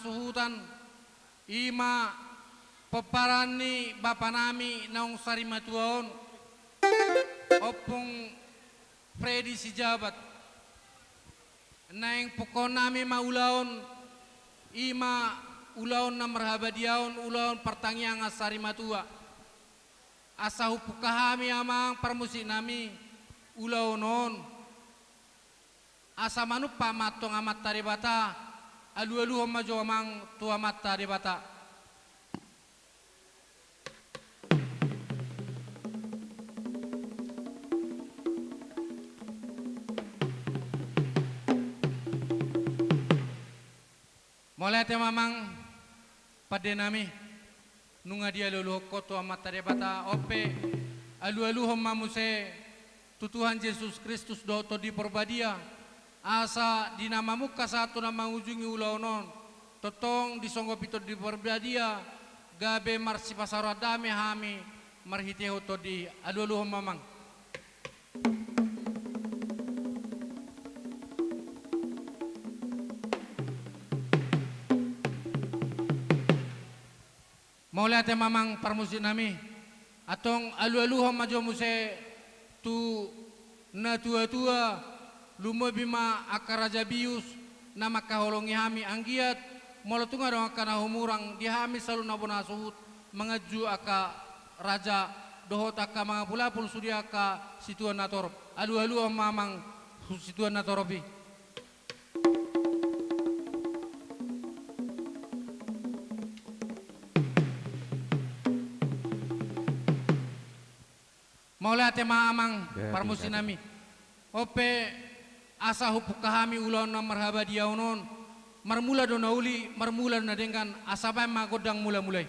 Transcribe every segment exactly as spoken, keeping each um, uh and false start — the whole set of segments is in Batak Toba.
Suhutan, i ma pomparan ni bapa nami naung sarimatua on, Ompung Fredi Sijabat. Naeng pungkaon nami ma ulaon, i ma ulaon na marhabadiaon, ulaon partangiangan sarimatua. Asa hupungka hami amang parmusik nami ulaon on. Asa manumpak ma antong Amanta Debata, alualuhon ma jo amang tu Amanta Debata. Mauliate ma amang pande nami. Nunga dialualuhon ho tu Amanta Debata, on pe alualuhon ma muse tu Tuhan Jesus Kristus dohot Tondi Porbadia, asa di na mamungka sahat tu na mangujungi ulaon on, tongtong disonggopi Tondi Porbadia, gabe marsipasarotan dame hami marhitehon tondi i. Alualuhon ma amang. Mauliate ma amang parmusik nami. Antong alualuhon ma jo muse tu natuatua, lumobi ma angka raja bius na mangkaholongi hami, anggiat molo tung adong angka na humurang di hami saluhutna bona suhut, manganju angka raja dohot angka mangapulapul sude angka situan na torop. Alualuhon ma amang situan na torop i. Mauliate ma amang parmusik nami. On pe asa hupungka hami ulaon na marhabadiaon on, marmula do na uli, marmula do na denggan, asa baen ma gondang mulamula i.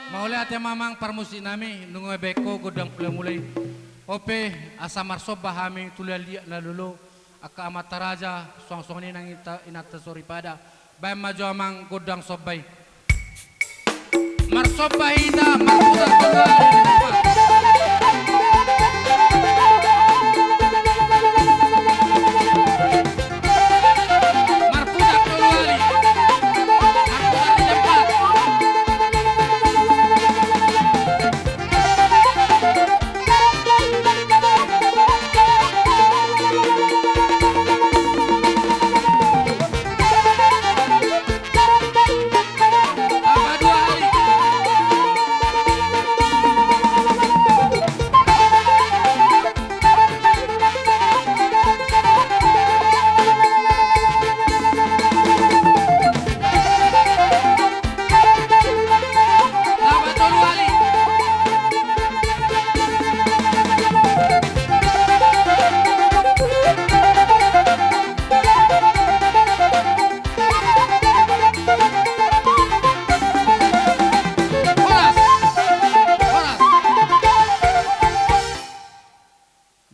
Mauliate ma amang parmusik nami, nunga baen ho gondang mulamula i. On pe asa marsomba hami tu liatliat na lolo, angka amanta raja, suang songon i nang inanta soripada. Baen ma jo amang gondang somba i. Marsomba hita, marputar tolu ari. Marputar tolu ari. Marputar di tempat.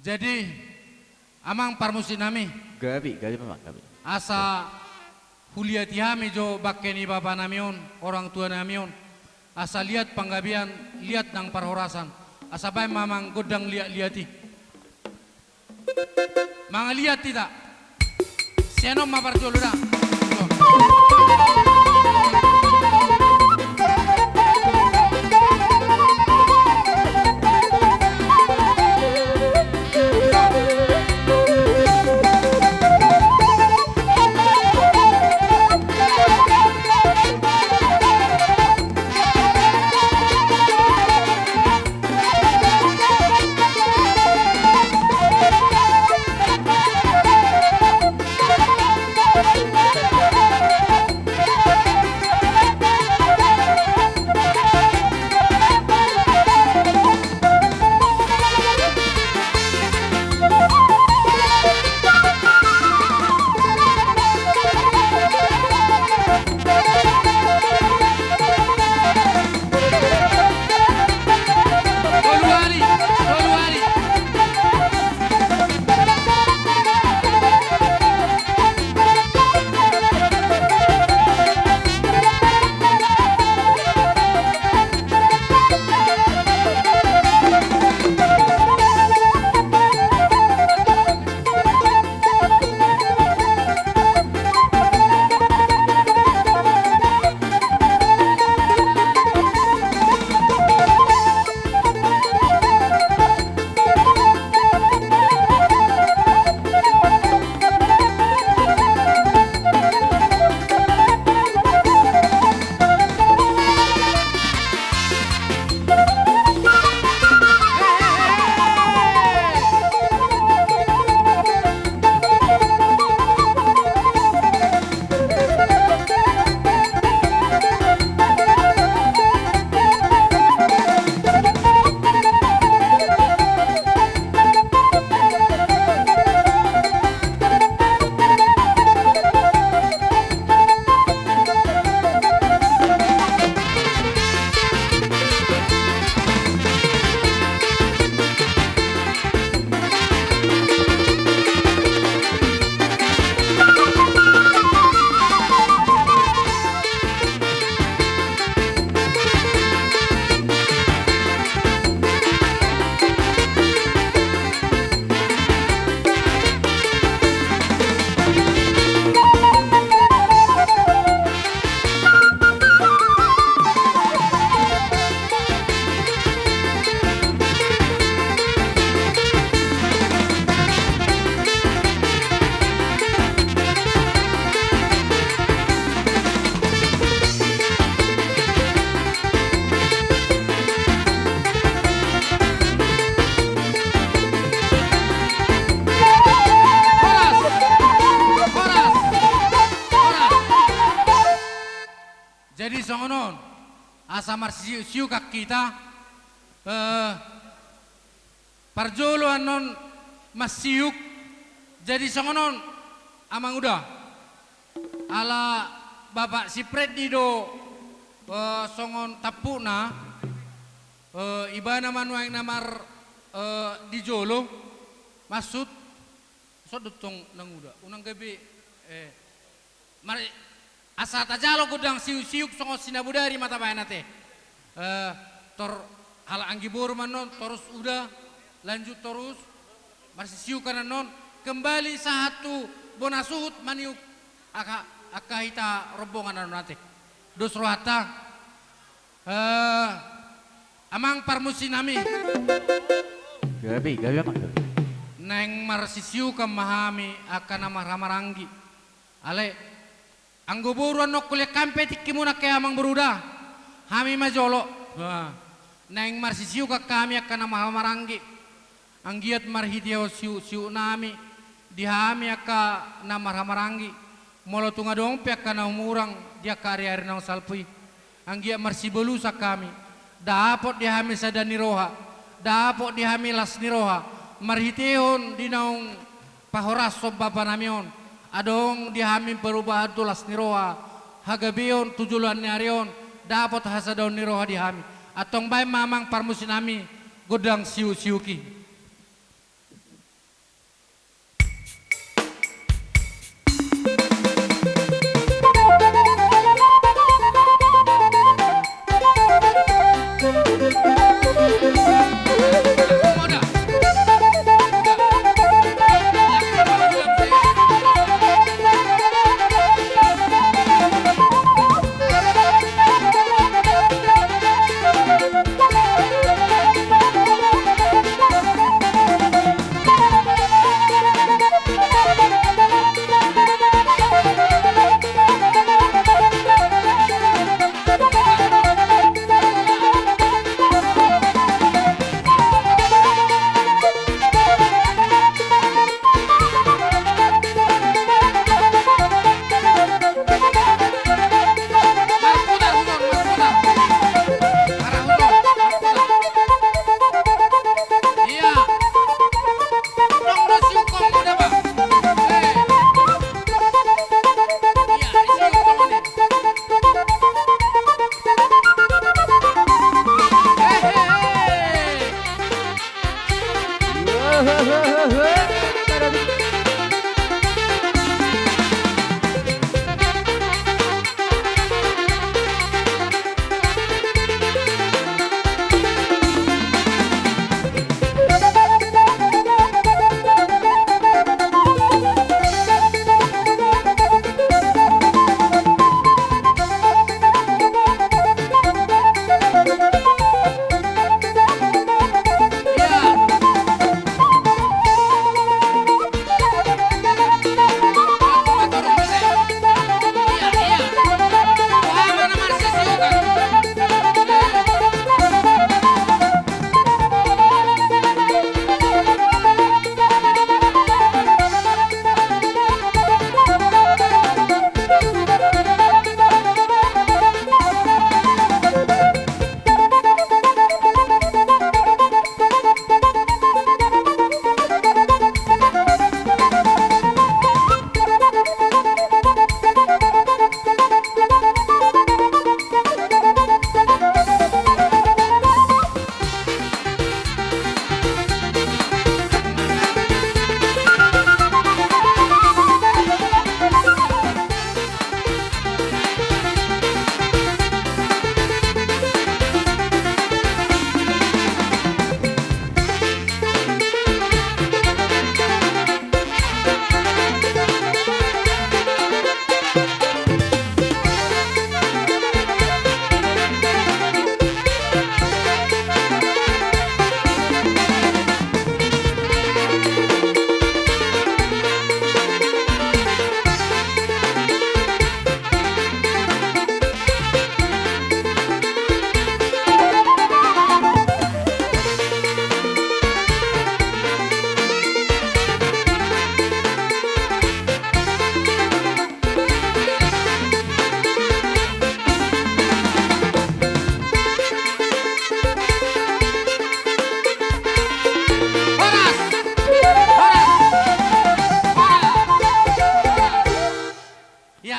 Jadi, amang parmusik nami. Gabe, gabe ma amang, gabe. Asa huliati hami jo bangke ni bapa nami on, orang tua nami on. Asa liat panggabean, liat nang parhorasan. Asa baen ma amang gondang liatliat i. Mangaliat hita. Sian on ma parjolo da. songon on. Asa marsiuk-siukan hita. Eh, parjolo annon mansiuk. Jadi songon on, Amang Uda. Ala Bapak Sipret i do, eh, songon tampukna, eh, ibana ma nuaeng na mar, eh, di jolo, maksud, so do tong Nang Uda, unang gabe, eh, mar-, asa tajalo gondang siuk-siuk songon sinabodari ma tabaen ate. Eh, tor halak anggi boru ma annon, torus Uda, lanjut torus, marsisiukan annon, kembali sahat tu bona suhut maniuk angka, angka hita rombongan annon ate. Dos rohanta. Eh, Amang parmusi nami. Gabe, gabe, Amang, gabe. Naeng marsisiukan ma hami angka na marhahamaranggi. Ale, anggo boru annon kuliah hami pe tingkimuna angka Amang boru da. Hami ma jolo. Nah, naeng marsisiukan hami angka na marhahamaranggi. Anggiat marhitehon siuk-siuk nami, di hami angka na marhahamaranggi, molo tung adong pe angka na humurang di angka ari-ari naung salpu i. Anggiat marsibalusan hami, dapot di hami sada ni roha, dapot di hami las ni roha, marhitehon di naung pahorashon bapa nami on, adong di hami perubahan tu las ni roha, hagabeon tu joloan ni ari on, dapot hasadaon ni roha di hami. Antong baen ma Amang parmusi nami, gondang siuk-siuk i.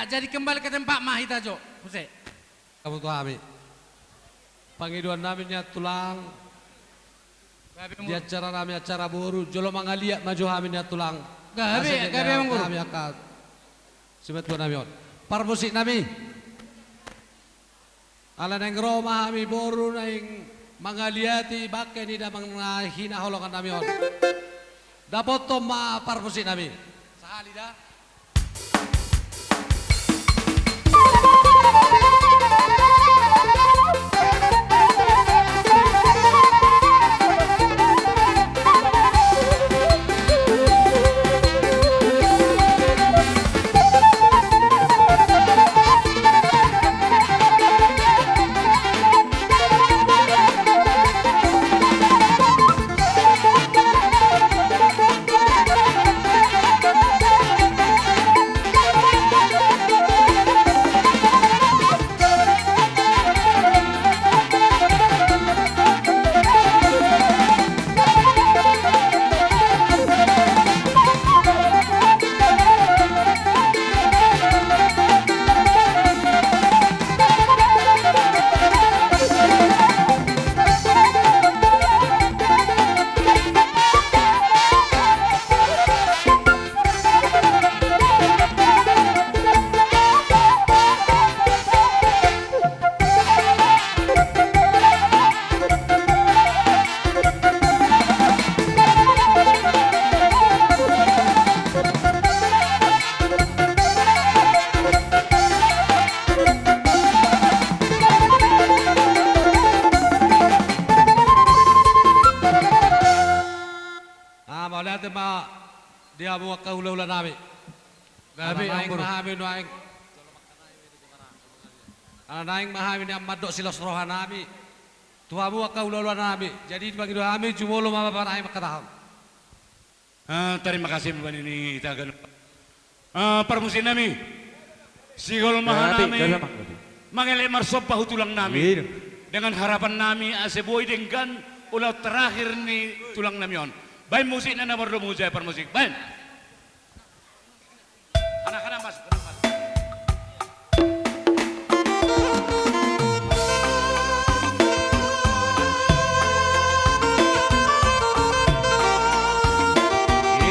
Jadi kembali ke tempat ma hita jo. Huse. Kamu tu hami. Pangidoan nami nian tulang. Gabe di mangolu. Acara nami acara boru, jolo mangaliat ma jo hami nian tulang. Gabe, asa gabe mangolu. Hami angka simatua nami on. Parmusik nami. Ala naeng ro ma hami boru naeng mangaliati bangke ni damang na hinaholongan nami on. Dapothon ma parmusik nami. Sahali da. Ah, mauliate ma di hamu angka hulahula nami. Gabe. Ala naeng ma hami nuaeng. Ala naeng ma hami nian mandok silas roha nami tu hamu angka hulahula nami. Jadi pangido hami jumolo ma bapa nami mangkatahon. Ah, tarima kasih ma bani hita ganup. Ah, parmusik nami. Sigol ma hami mangelek marsomba tu tulang nami. Iya. Dengan harapan nami asa boi denggan ulaon terakhir ni tulang nami on. Baen musikna na mardongan muse parmusik. Baen. Anak-anak masuk, anak masuk.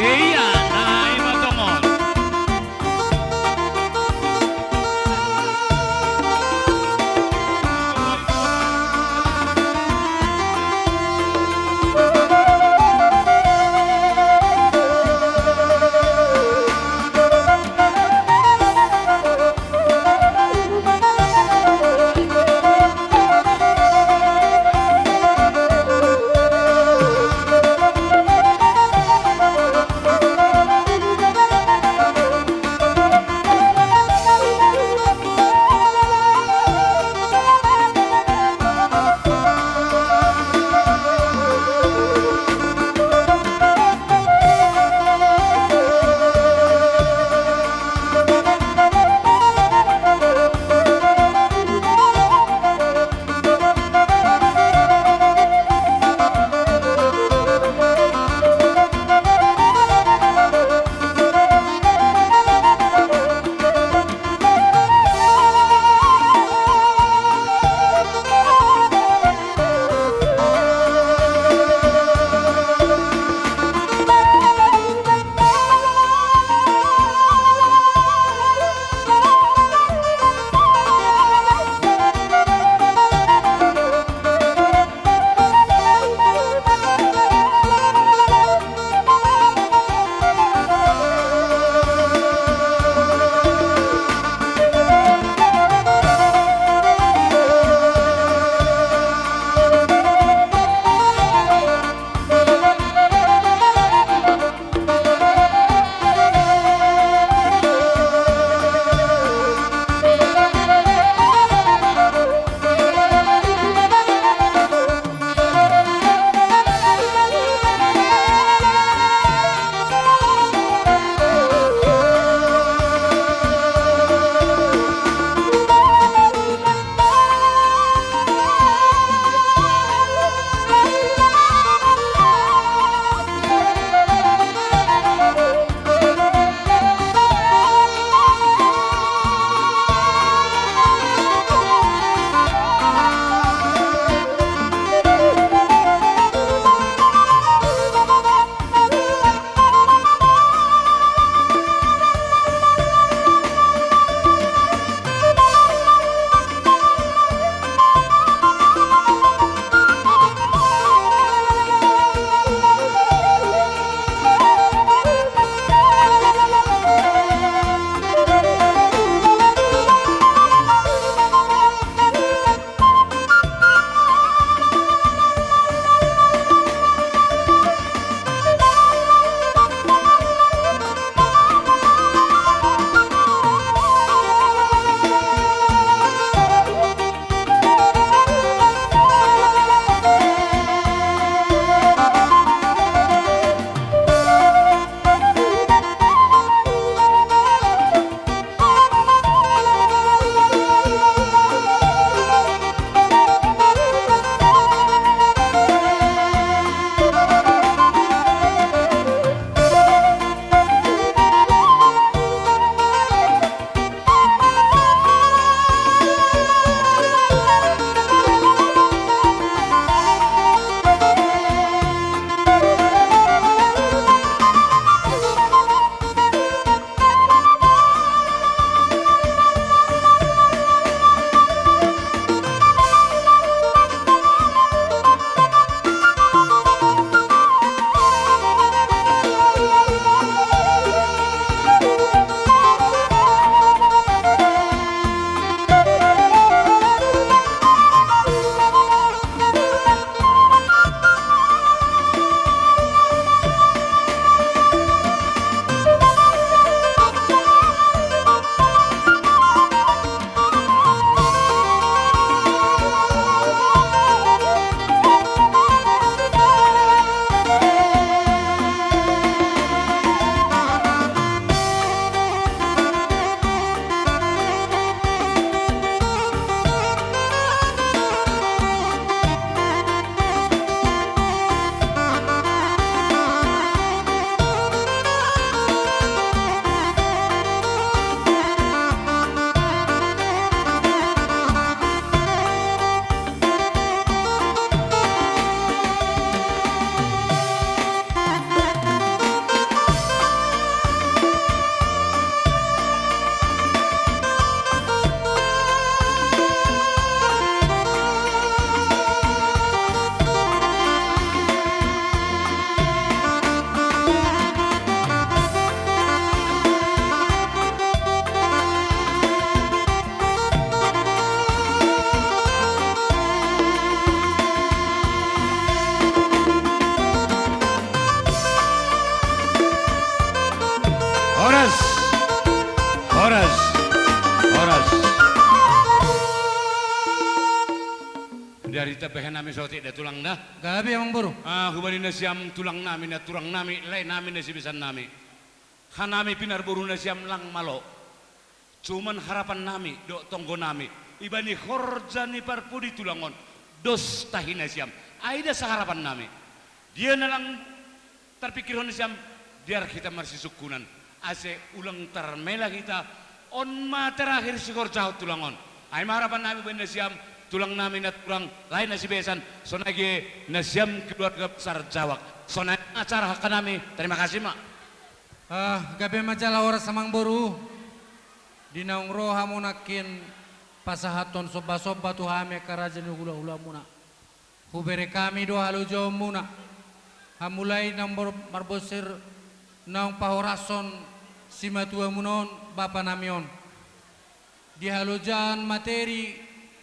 Iya, nah, ima tongon. Horas. Horas. Horas. Dari tabahen nami sotik da tulang da. Gabe amang boru. Ah, hubani nasiam tulang nami, na turang nami, lae nami, na sibesan nami. Hanami pinarboru nasiam lang malo. Cuman harapan nami dohot tonggo nami, ibani horja ni parpudi tulang on, dos tahi nasiam. Ai da saharapan nami. Dia na lang tarpikirhon nasiam, biar hita marsisungkunan. Ase ulang tarmela hita, on ma terakhir sihorjahon tulang on. Ai ma harapan nami baen nasiam, tulang nami na turang, lae na sibesan, sonai ge nasiam keluarga besar Jawak. Sonai acara hangka nami, terima kasih ma. Ah, gabe ma jala horas amang boru. Di naung ro hamu nangkin pasahathon somba-somba tu hami angka raja ni hula-hula muna. Hubereng hami do halojaon muna. Hamulai naung mor-, marbonsir naung pahorashon simatua muna on, bapa nami on. Di halojaon materi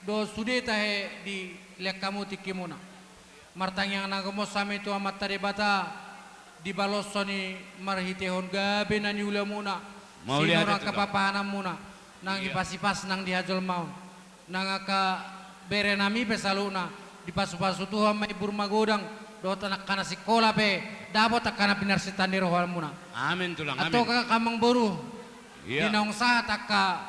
dohot sude tahe dilean hamu tingki muna. Martangiang na gomos hami tu Amanta Debata, dibaloshon i marhitehon gabe na niula muna, mauliate sian angka papahanan muna, nang di pasipas nang di hajolmaon, nang angka bere nami pe saluhutna, dipasu-pasu Tuhan ma imbur magodang, dohot angka na sikola pe, dapot angka na pinarsinta ni roha muna. Amin tulang, amin. Antong angka amang boru, di naung sahat angka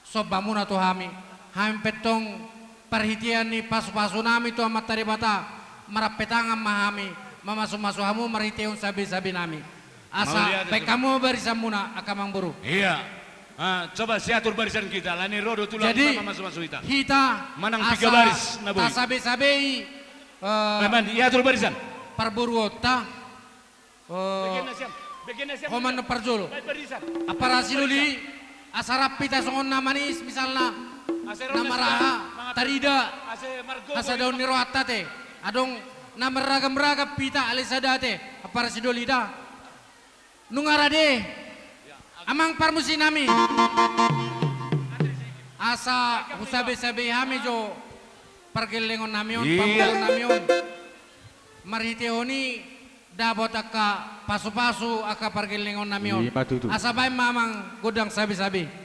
somba muna tu hami. Hami pe antong parhitean ni pasu-pasu nami tu Amanta Debata, marampe tangan ma hami, mamasu-masu hamu marhitehon sabe-sabe nami. Asa baen hamu barisan muna angka amang boru. Ia. Ah, coba siatur barisan hita, alani ro do tulang mamasu-masu hita. Jadi hita manang piga baris na boi tasabe-sabei, eh, iatur barisan parboruonta. Bagian nasiam, bagian nasiam. Homan na parjolo. Ampara sidoli, asa rap hita songon na manis misalna, na maraha, tarida hasadaon ni rohanta te. Adong na marragam-ragam hita ale sada te, ampara sidoli da. Nunga rade amang parmusik nami. Asa husabe-sabei hami jo pargellengon nami on, pargellengon nami on. Marhitehon i dapot angka pasu-pasu angka pargellengon nami on. Asa baen ma amang gondang sabe-sabe.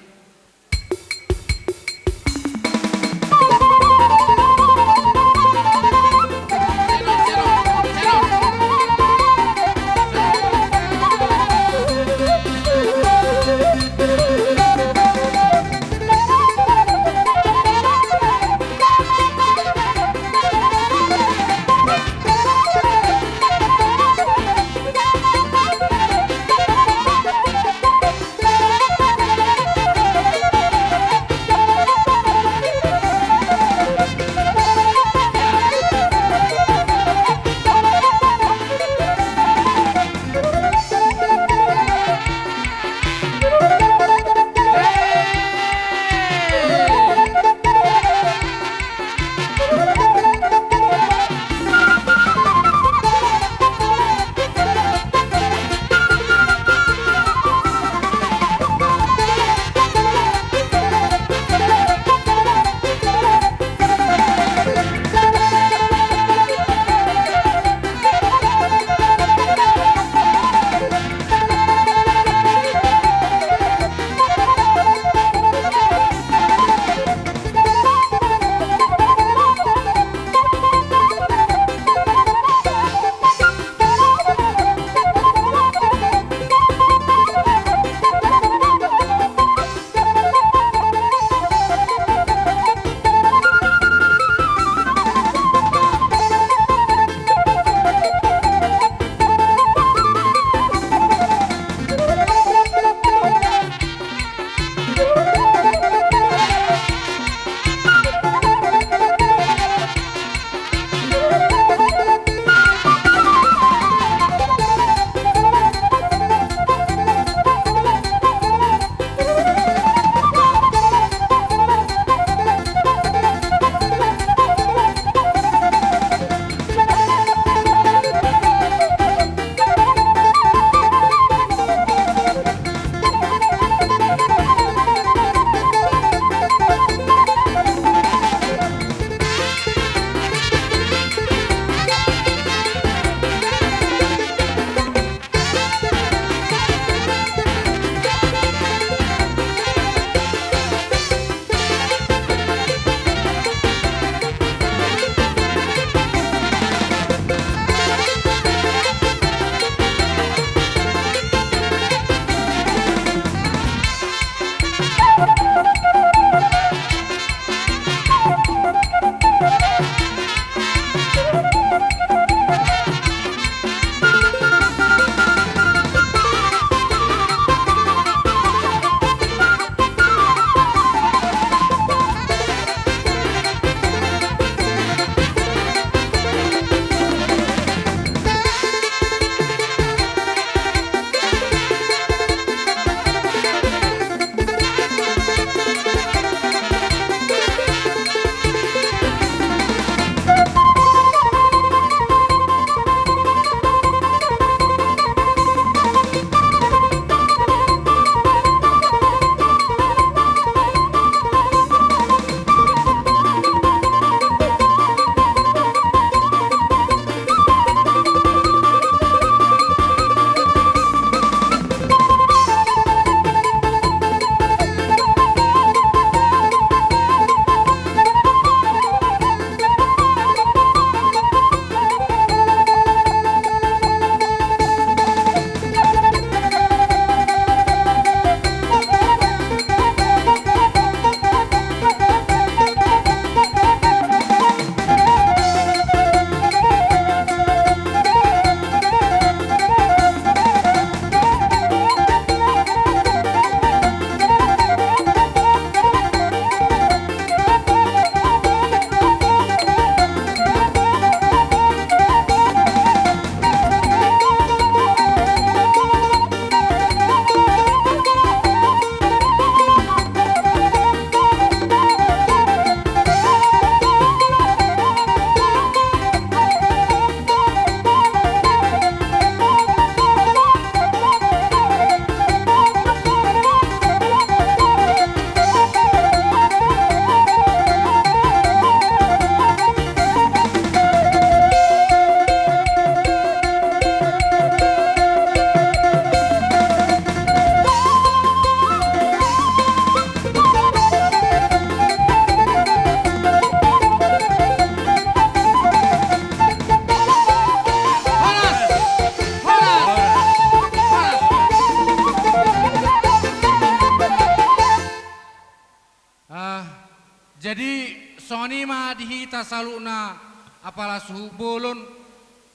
Jadi, songon i ma di hita saluhutna, apala suhut bolon,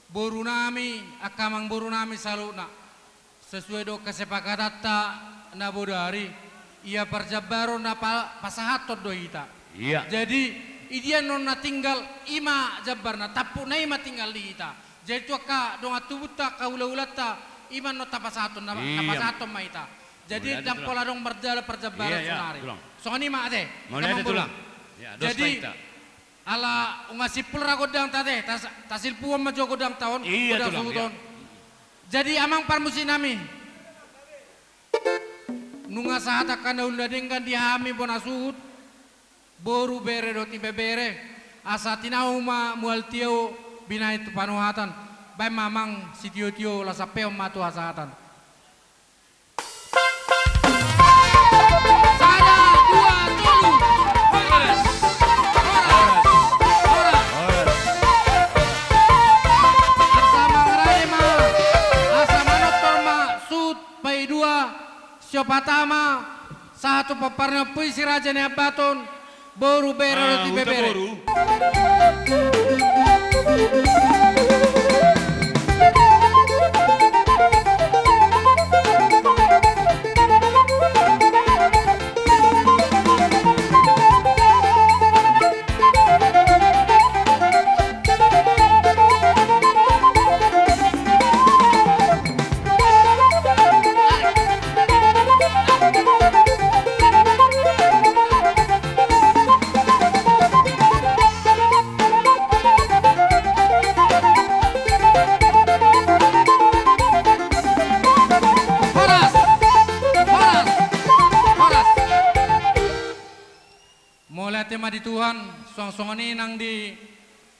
boru nami, angka amang boru nami saluhutna. Sesuai dohot kesepakatanta na bodari, ia parjambaron na pa-, pasahathon do hita. Iya. Jadi, i dia annon na tinggal, i ma jambarna, tampukna i ma tinggal di hita. Jadi, tu angka dongan tubunta, angka hulahulanta, i ma annon tapasahathon, na-, iya, tapasahathon ma hita. Jadi, mauliate, ndang tulang, pola adong mardalan parjambaran, iya, iya, saonari, tulang. Songon i ma ate. Mauliate, amang boru, tulang. Ya, dos jadi, ta hita. Ala nunga simpul ra gondangta ate, tas-, tasilpuhon ma jo gondangta on, iya, gondang tulang, suhut, iya, on. Jadi, amang parmusik nami, nunga sahat angka na uli na denggan di hami bona suhut, boru, bere dohot ibebere, asa tinahu ma mual tio, binahen tu panuhatan. Baen ma amang sitiotio, laos sampehon ma tu hasahatan. Sada, dua, tolu. Horas. Horas. Horas. Asa mangarade ma, asa manortor ma suhut paidua, siopat ama, sahat tu pomparan ni ompu i si Raja Nai Ambaton, boru, bere dohot ibebere. Ah, huta boru. Horas! Horas! Horas! Mauliate ma di Tuhan, suang songon i nang di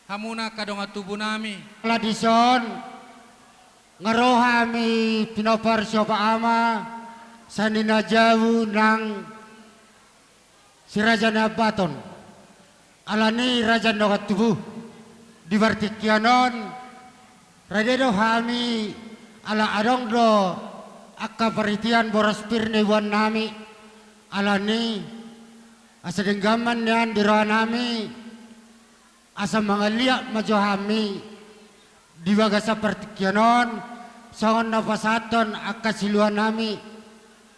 hamuna angka dongan tubu nami. Ala dison, nga ro hami pinompar siopat ama, sandok na jabu nang si Raja Nai Ambaton. Alani i raja dongan tubu, di partingkian on, rade do hami, ala adong do angka paritian boras pir na niboan nami. Alani i, asa denggan ma nian di roha nami, asa mangaliat ma jo hami di bagasan partingkian on, songon na pasahathon angka siluan nami.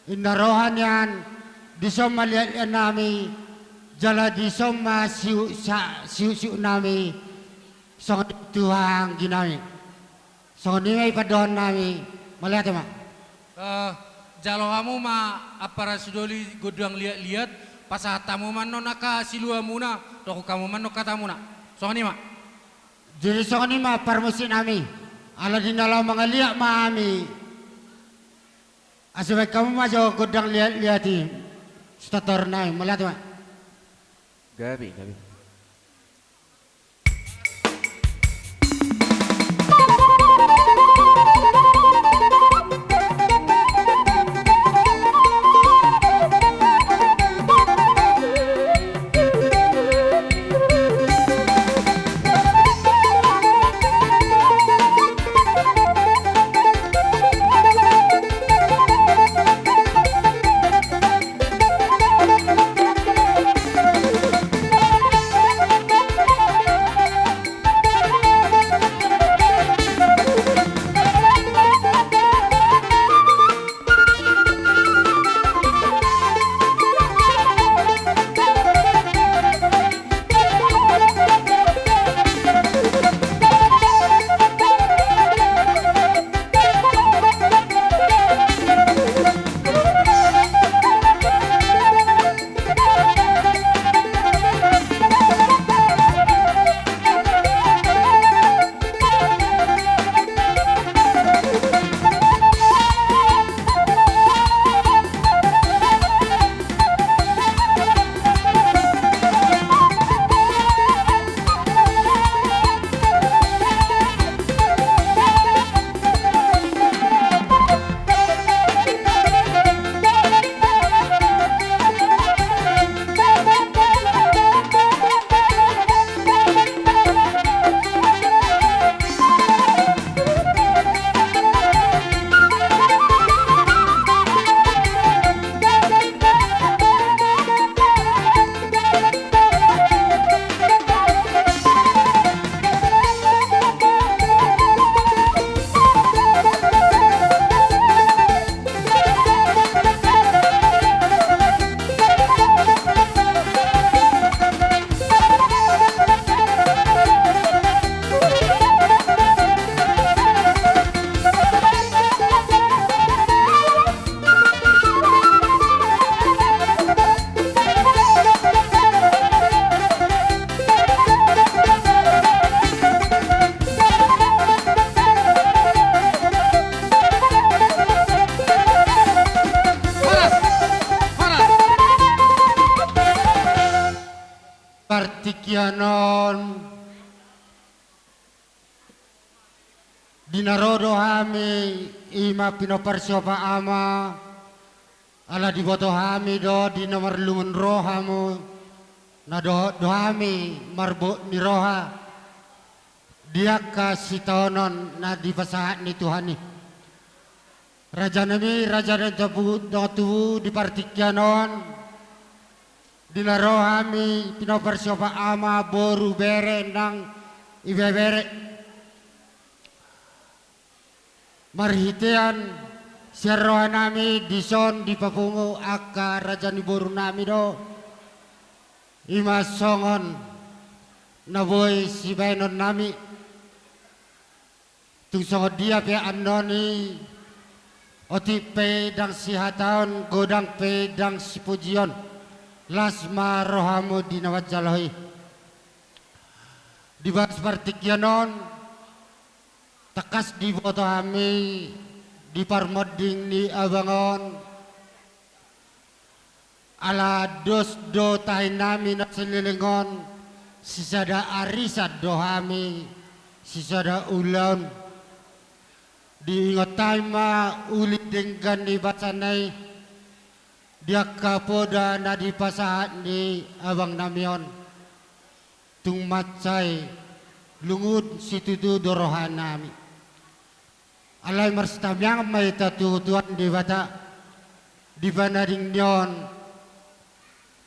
Inna roha nian, dison ma liatliat nami, jala dison ma siu-, sa-, siutsiut nami, songon i tu hahaanggi nami. Songon i ma i pandohan nami, mauliate ma. Eh, jalo hamu ma ampara sidoli gondang liatliat, pasahat hamu ma annon angka siluamuna, dokhon hamu ma annon hatamuna. Songon i ma. Jadi songon i ma parmusik nami, ala di na laho mangaliat ma hami. Asa baen hamu ma jo gondang liatliat i, sitator nai, mauliate ma. Gabe, gabe. Tingki on, di na ro do hami, i ma pinompar siopat ama, ala diboto hami do di na marlungun rohamu, na dohot do hami marbot ni roha, di angka sitaonon na dipasahat ni Tuhan i. Rajanami, raja dongan tubu, dongan tubu di partingkian on, di na ro hami pinompar siopat ama, boru, bere nang ibebere. Marhitean sian rohanami dison dipapungu angka raja ni borunami do, i ma songon na boi sibahenonnami. Tung songon dia pe annon i, otik pe ndang sihataon, godang pe ndang sipujion, las ma rohamu di na manjalo i. Di bagas partingkian on, tangkas diboto hami di parmonding ni abang on, ala dos do tahinnami na saleleng on, sisada arisan do hami, sisada ulaon. Diingot hami ma uli denggan ni basana i, di angka poda na dipasahat ni abangnami on. Tung mansai lungun situtu do rohanami. Alai marsitamiangan ma hita tu Tuhan Debata, di panading ni on,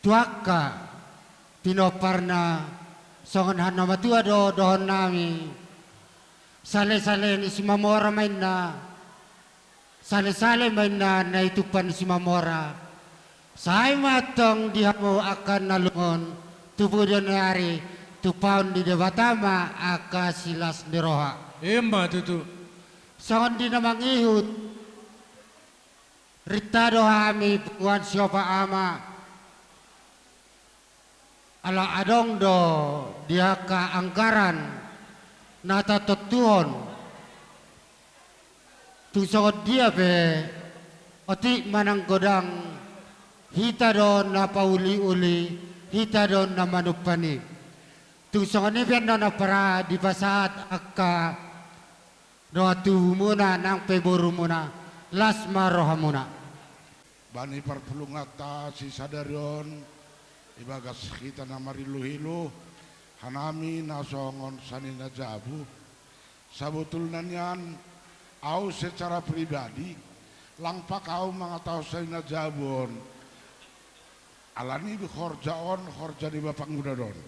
tu angka pinomparna, songon hata na matua do dohononnami. Salesale ni Simamora ma inna, salesale ma inna na itumpak ni Simamora. Sai ma antong di hamu angka na lungun, tu pudi ni ari, tumpahon ni Debata ma angka silas ni roha. Ima tutu. Songon di na mangihut, rinta do hami punguan siopat ama. Ala adong do di angka anggaran na tatontuhon. Tung songon dia pe, otik manang godang, hita do na pauliuli, hita do na manumpan i. Tung songon i pe annon ampara dipasahat angka dongan tubumuna nang pe borumuna, las ma rohamuna. Bani parpulunganta sisadari on, ibagas hita na mariluhilu, hanami na songon sanina jabu. Sabotulna nian, au secara pribadi, lang pak au mangatahon sanina jabu on. Alani horja on, horja ni bapangudana on.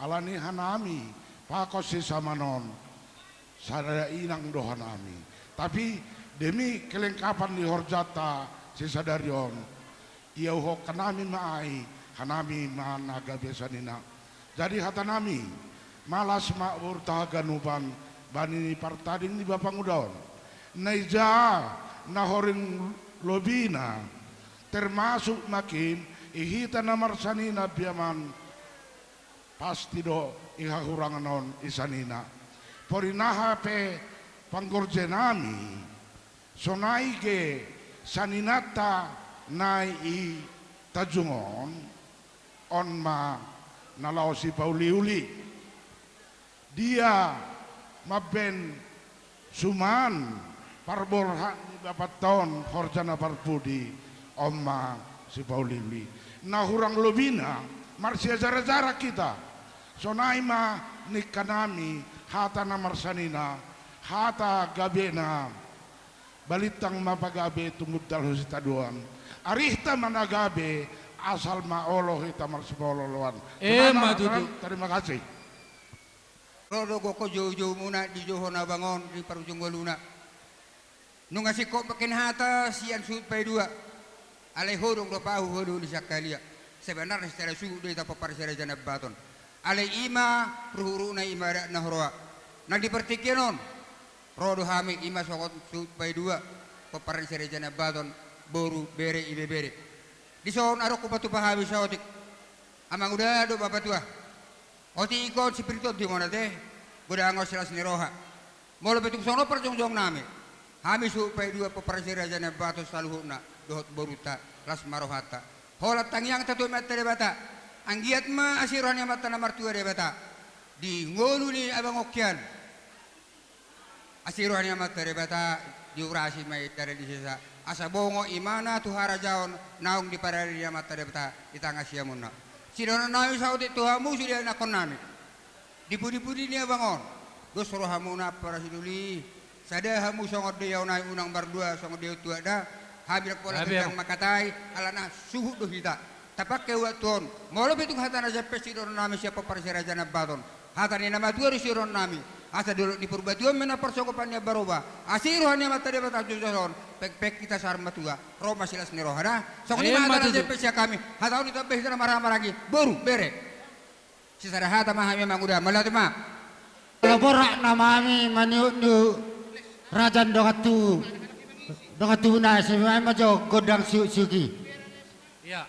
Alani hanami, pakon sisamaan on, sada inang do hanami. Tapi, demi kelengkapan ni horjanta sisadari on, iauhonami ma ai, hanami ma na gabe sanina. Jadi hatanami, malas ma borunta haganupan, bani partading ni bapanguda on. Na ija, na horing lobina, termasuk mangkin, i hita na marsanina biaman, pasti do i hahurangan on i sanina. Porinaha pe panggorjenami, sonai ge saninanta na i Tanjung on, on ma na laho sipauliuli. Dia mambaen suman parborhat ni bapanta on horja na parpudi, on ma sipauliuli. Na hurang lobina, marsiajarajaran hita. Sonai ma ningkanami, hata na marsanina, hata gabena. Balintang ma pagabe tumundalhon sitadoan. Arihta ma na gabe, asal ma olo hita marsipaolooloan. Ima tutu. Terima kasih. Ro do gokhon joujoumuna dijouhon abang on di parujung ngoluna. Nunga singkop mangkin hata sian suhut paidua. Alai hodong do pahu, ho do uli sian haliang. Sebenarna sitala suhut do hita pomparan si Raja Nai Ambaton. Alai i ma ruhutruhutna, i ma adat na huroha. Nang di partingkian on, ro do hami, i ma songon suhut paidua, pomparan si Raja Nai Ambaton, boru, bere, ibebere. Dison adong hupatupa hami saotik. Amanguda dohot bapatua. Otik ingkon sipir tondi ma on ate, godang on silas ni roha. Molo pe tung songon on parjongjongnami, hami suhut paidua pomparan si Raja Nai Ambaton saluhutna, dohot borunta, las ma rohanta. Holan tangiang ta tu Amanta Debata, Anggiat ma asi roha ni Amanta na martua Debata di ngolu ni abang on hian. Asi roha ni Amanta Debata, diurasi ma i dara di sesa, asa bongot imana tu harajaon naung diparade ni Amanta Debata di tangan siamunna. Sidohonon nami saotik tu hamu sude anakkon nami. Di pudi-pudi ni abang on, dos rohamuna, ampara sidoli. Sada hamu songon dia on, ai unang mardua songon dia on tuak da. Hami na pola tendang mangkatai, alana suhut do hita. Tapangke waktu on, molo pe tung hata na jampe sidohonon nami sian pomparan Si Raja Nambaton, hata ni na matua do sidohonon nami. Asa dolok ni Purbatua on ma na parsogopan ni ambaroba. Asi roha ni Amanta Debata jojos on, pengpeng hita saur matua, ro ma silas ni roha da. Songon i ma hata na jampe sian hami. Hata on ditambai hita na marhahamaranggi, boru, bere. Sisada hata ma hami manguda, mauliate ma. Molo borat nama hami maniuk-niuk raja dongan tubu, dongan tubu na semi ma jo gondang siuk-siuk i. Ia.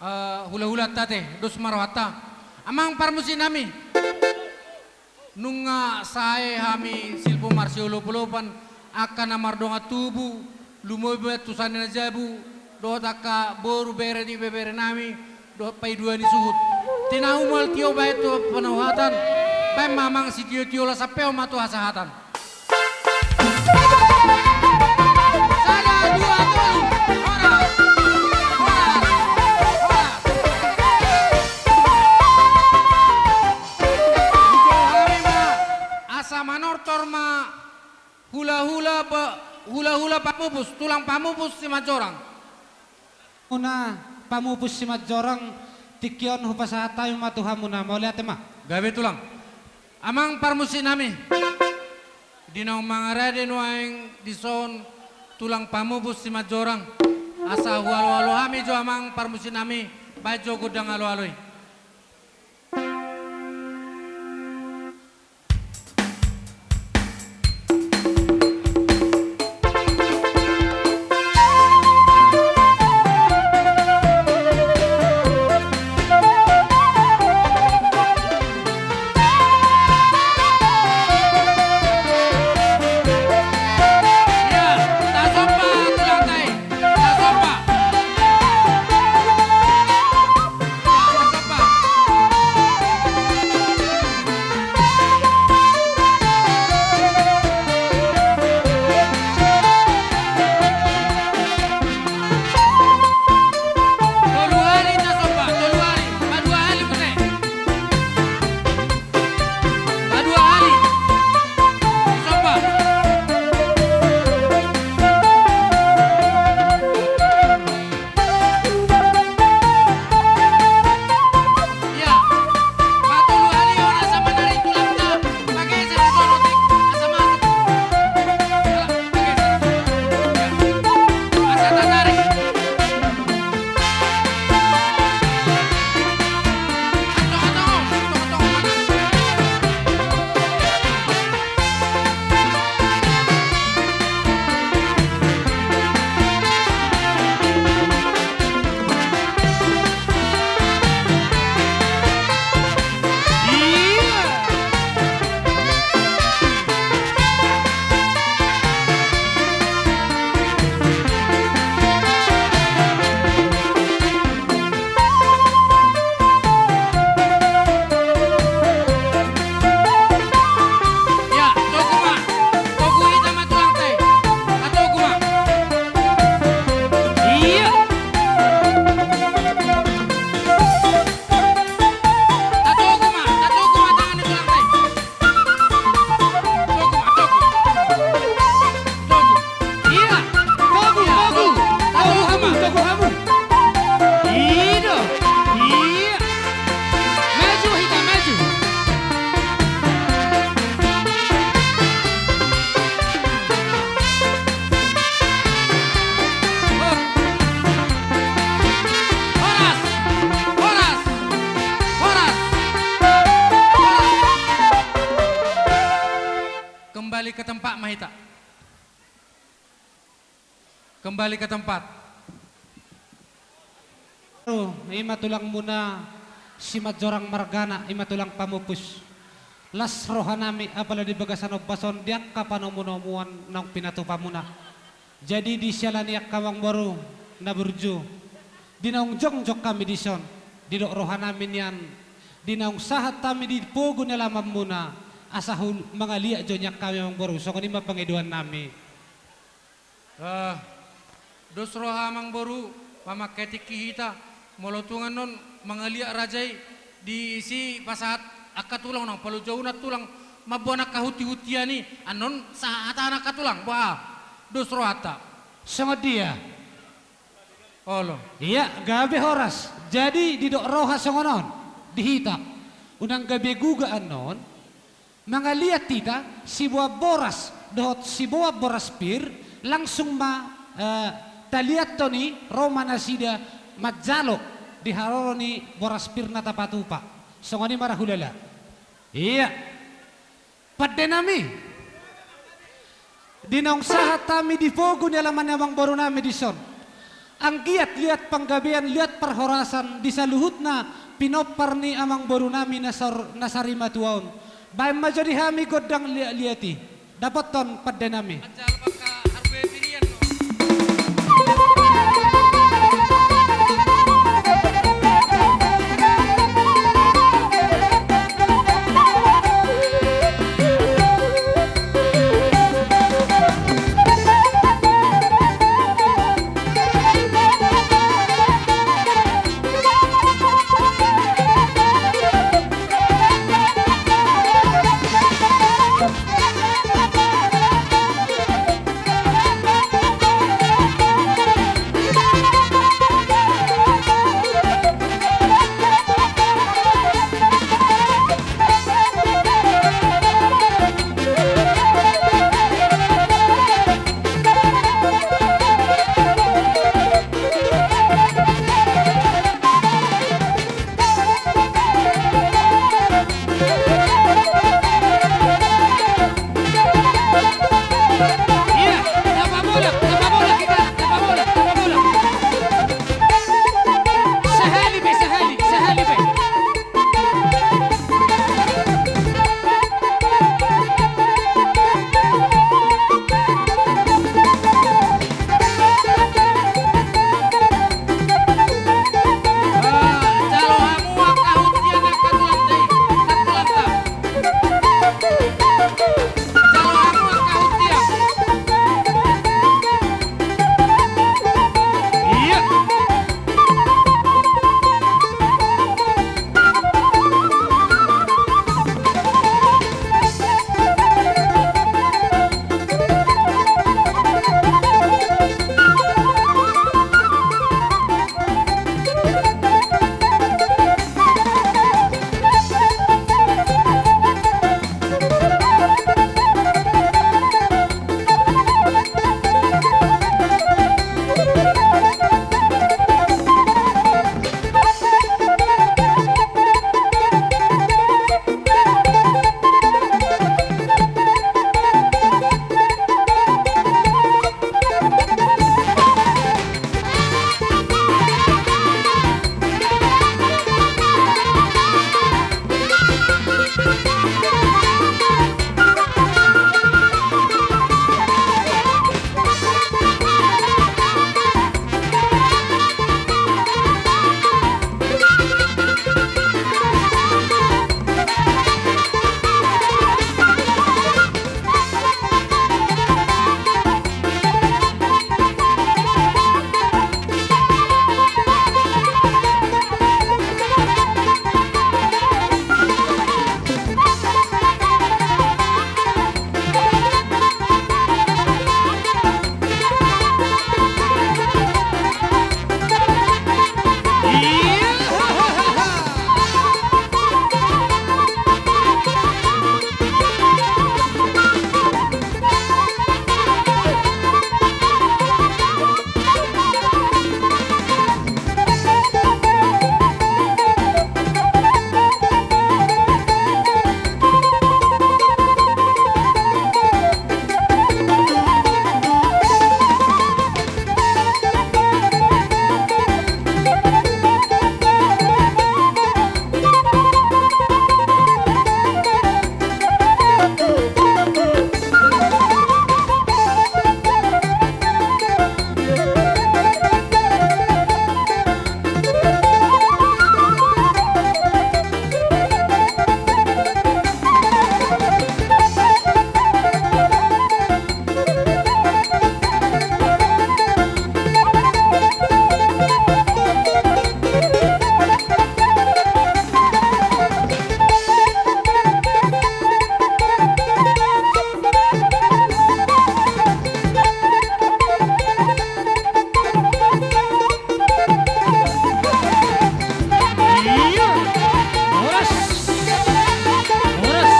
Eh, hulahulanta ate, dos ma rohanta. Amang parmusiknami. Nunga sae hami silpu marsiolopolopan, angka na mardongan tubu, lumobi ma tu sande na jabu, dohot angka boru bere ni beberenami, dohot paidua ni suhut. Tinahu mual tio baen tu panauhatan, baen ma amang sitiotio, laos sampehon ma tu hasahatan. Sada, dua, tolu. Horas. Horas. Horas. Asa manortor ma hulahula ba-, hulahula pamupus, tulang pamupus Simanjorang. Muna pamupus Simanjorang, tingki on hupasahat hami ma tu hamuna, mauliate ma. Gabe tulang. Amang parmusiknami. Di naung mangarade nuaeng dison tulang pamupus Simanjorang. Asa hualoalo hami jo amang parmusiknami, baen jo gondang aloalo i. Iya, togu, togu, togu hamu, togu hamu. Ido, iya. Maju hita, maju. Horas, horas, horas, horas. Kembali ke tempat ma hita. Kembali ke tempat. Ima tulangmuna Simanjorang margana, ima tulang pamupus. Las rohanami apala di bagasan ombas on di angka panomunomuan naung pinatupamuna. Jadi di siala ni angka amangboru na burju, di naung jongjong hami dison, didok rohanami nian, di naung sahat hami di pogu ni alamanmuna, asa hul-, mangaliat jo nian hami amangboru, songon i ma pangidoannami. Eh, dos roha amangboru, mamangke tingki hita, molo tung annon mangaliat raja i, disi pasahat angka tulang nang palojauna tulang, mamboan angka hutihutian i, annon sahat hata angka tulang, boha, dos rohanta. Songon dia. Olo. Iya, gabe horas. Jadi didok roha songon on di hita. Unang gabe guga annon, mangaliat hita, siboan boras dohot siboan boras pir, langsung ma, eh, taliathon i, ro ma nasida manjalo di haroro ni boras pir na tapatupa. Songon i ma ra hulala. Iya. Pandenami. Di naung sahat hami di pogu ni alaman ni amangborunami dison. Anggiat liat panggabean, liat parhorasan di saluhutna pinompar ni amangborunami na sar-, na sarimatua on. Baen ma jo di hami gondang liat-liat i. Dapothon pandenami. Iya, tapa bola, tapa bola kita, tapa bola, tapa bola. Sahali pe, sahali, sahali pe. Iya. Horas. Horas.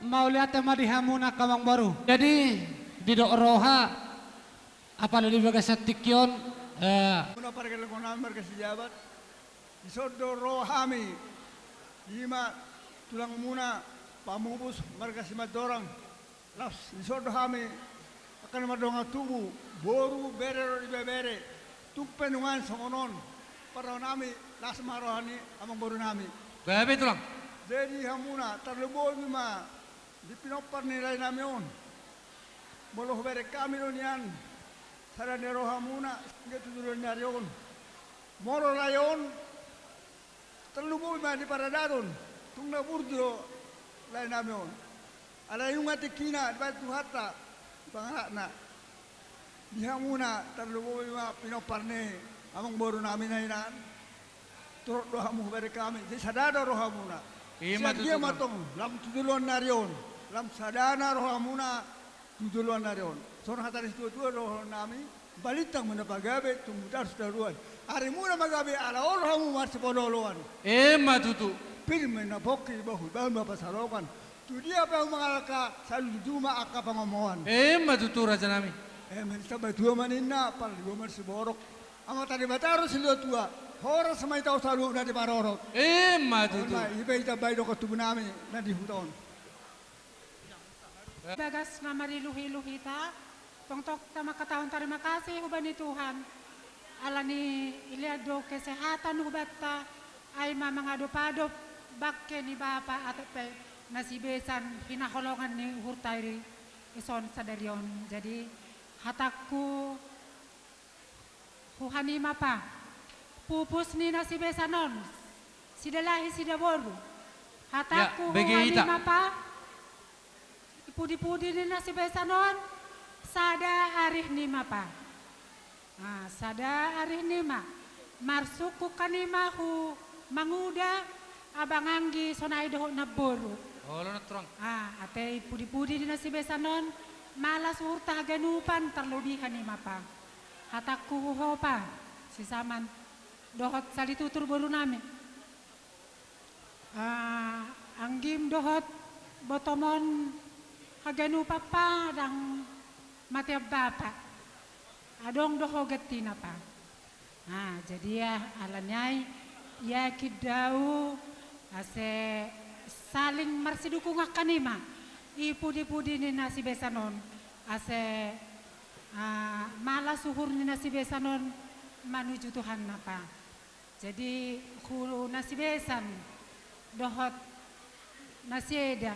Mauliate ma di hamuna angka amangboru. Jadi, didok roha, apala di bagasan tingki on, eh, muna pargellengon nami marga Sijabat, dison do ro hami, i ma tulangmuna Pamupus marga Simanjorang. Laos dison do hami Angka na mardongan tubu, boru, bere dohot ibebere, tung pe nuaeng songon on, parrohanami, las ma roha ni amangborunami. Gabe tulang. Jadi hamuna, tarlumobi ma di pinompar ni laenami on. Molo hubereng hami do nian sada ni rohamuna, sangge tu joloan ni ari on. Molo lae on, tarlumobi ma di paradaton, tung na burju do laenami on. Alai nunga tingkina dibahen Tuhanta di pangalahona. Di hamuna tarlumobi ma pinompar ni amangborunami na hinan. Torop do hamu hubereng hami, jadi sada do rohamuna. Ima tutu. Sian dia ma tong, lam tu joloan ni ari on, lam sadana rohamuna tu joloan ni ari on. Songon hata ni situatua dohononnami, balintang ma na pagabe, tumbu tarus daruan. Arimuna ma gabe, ala on rohamu marsipaolooloan. Ima tutu. Pir ma na pongki, bohul bahen ma pansalongan. Tu dia pe hamu mangalangka, saluhutna ma angka pangomoan. Ima tutu rajanami. Ima, sitambatua ma ninna, parlinggoman siborok. Amanta Debata do silehon tua, horas ma hita on saluhutna diparorot. Ima tutu. Ima, i pe ditambai dohot tubunami na di huta on. Bagas na mariluhiluh hita, tongtong hita mangkatahon tarima kasih hubani Tuhan. Alani i lean do kesehatan hubanta, ai ma mangadopadop bangke ni bapa atik pe na sibesan hinaholongan ni uhurta i dison sadari on. Jadi, hatangku, huhanima pa, pupus ni na sibesan on, sidalahi sidaboru. Hatangku, ya, bege hita. Huhanima pa, i pudipudi ni na sibesan on, sada arihnima pa. Ah, sada arihnima. Marsungkun hanima hu manguda abang anggi sonai dohot namboru. Olo na tulang. Ah, ate i pudipudi ni na sibesan on, malas uhurta haganupan, tarlobi hanima pa. Hatangku hu ho pa, si Saman, dohot salitutur borunami. Ah, anggim dohot botom on haganupan pa ndang matean bapa. Adong do ho gantina pa. Ah, jadi ya, alani i, yakin do au ase saling marsidukungan hanima i pudipudi ni na sibesan on, ase, ah, malas uhur ni na sibesan on manuju Tuhanna pa. Jadi, hu na sibesan dohot na sieda,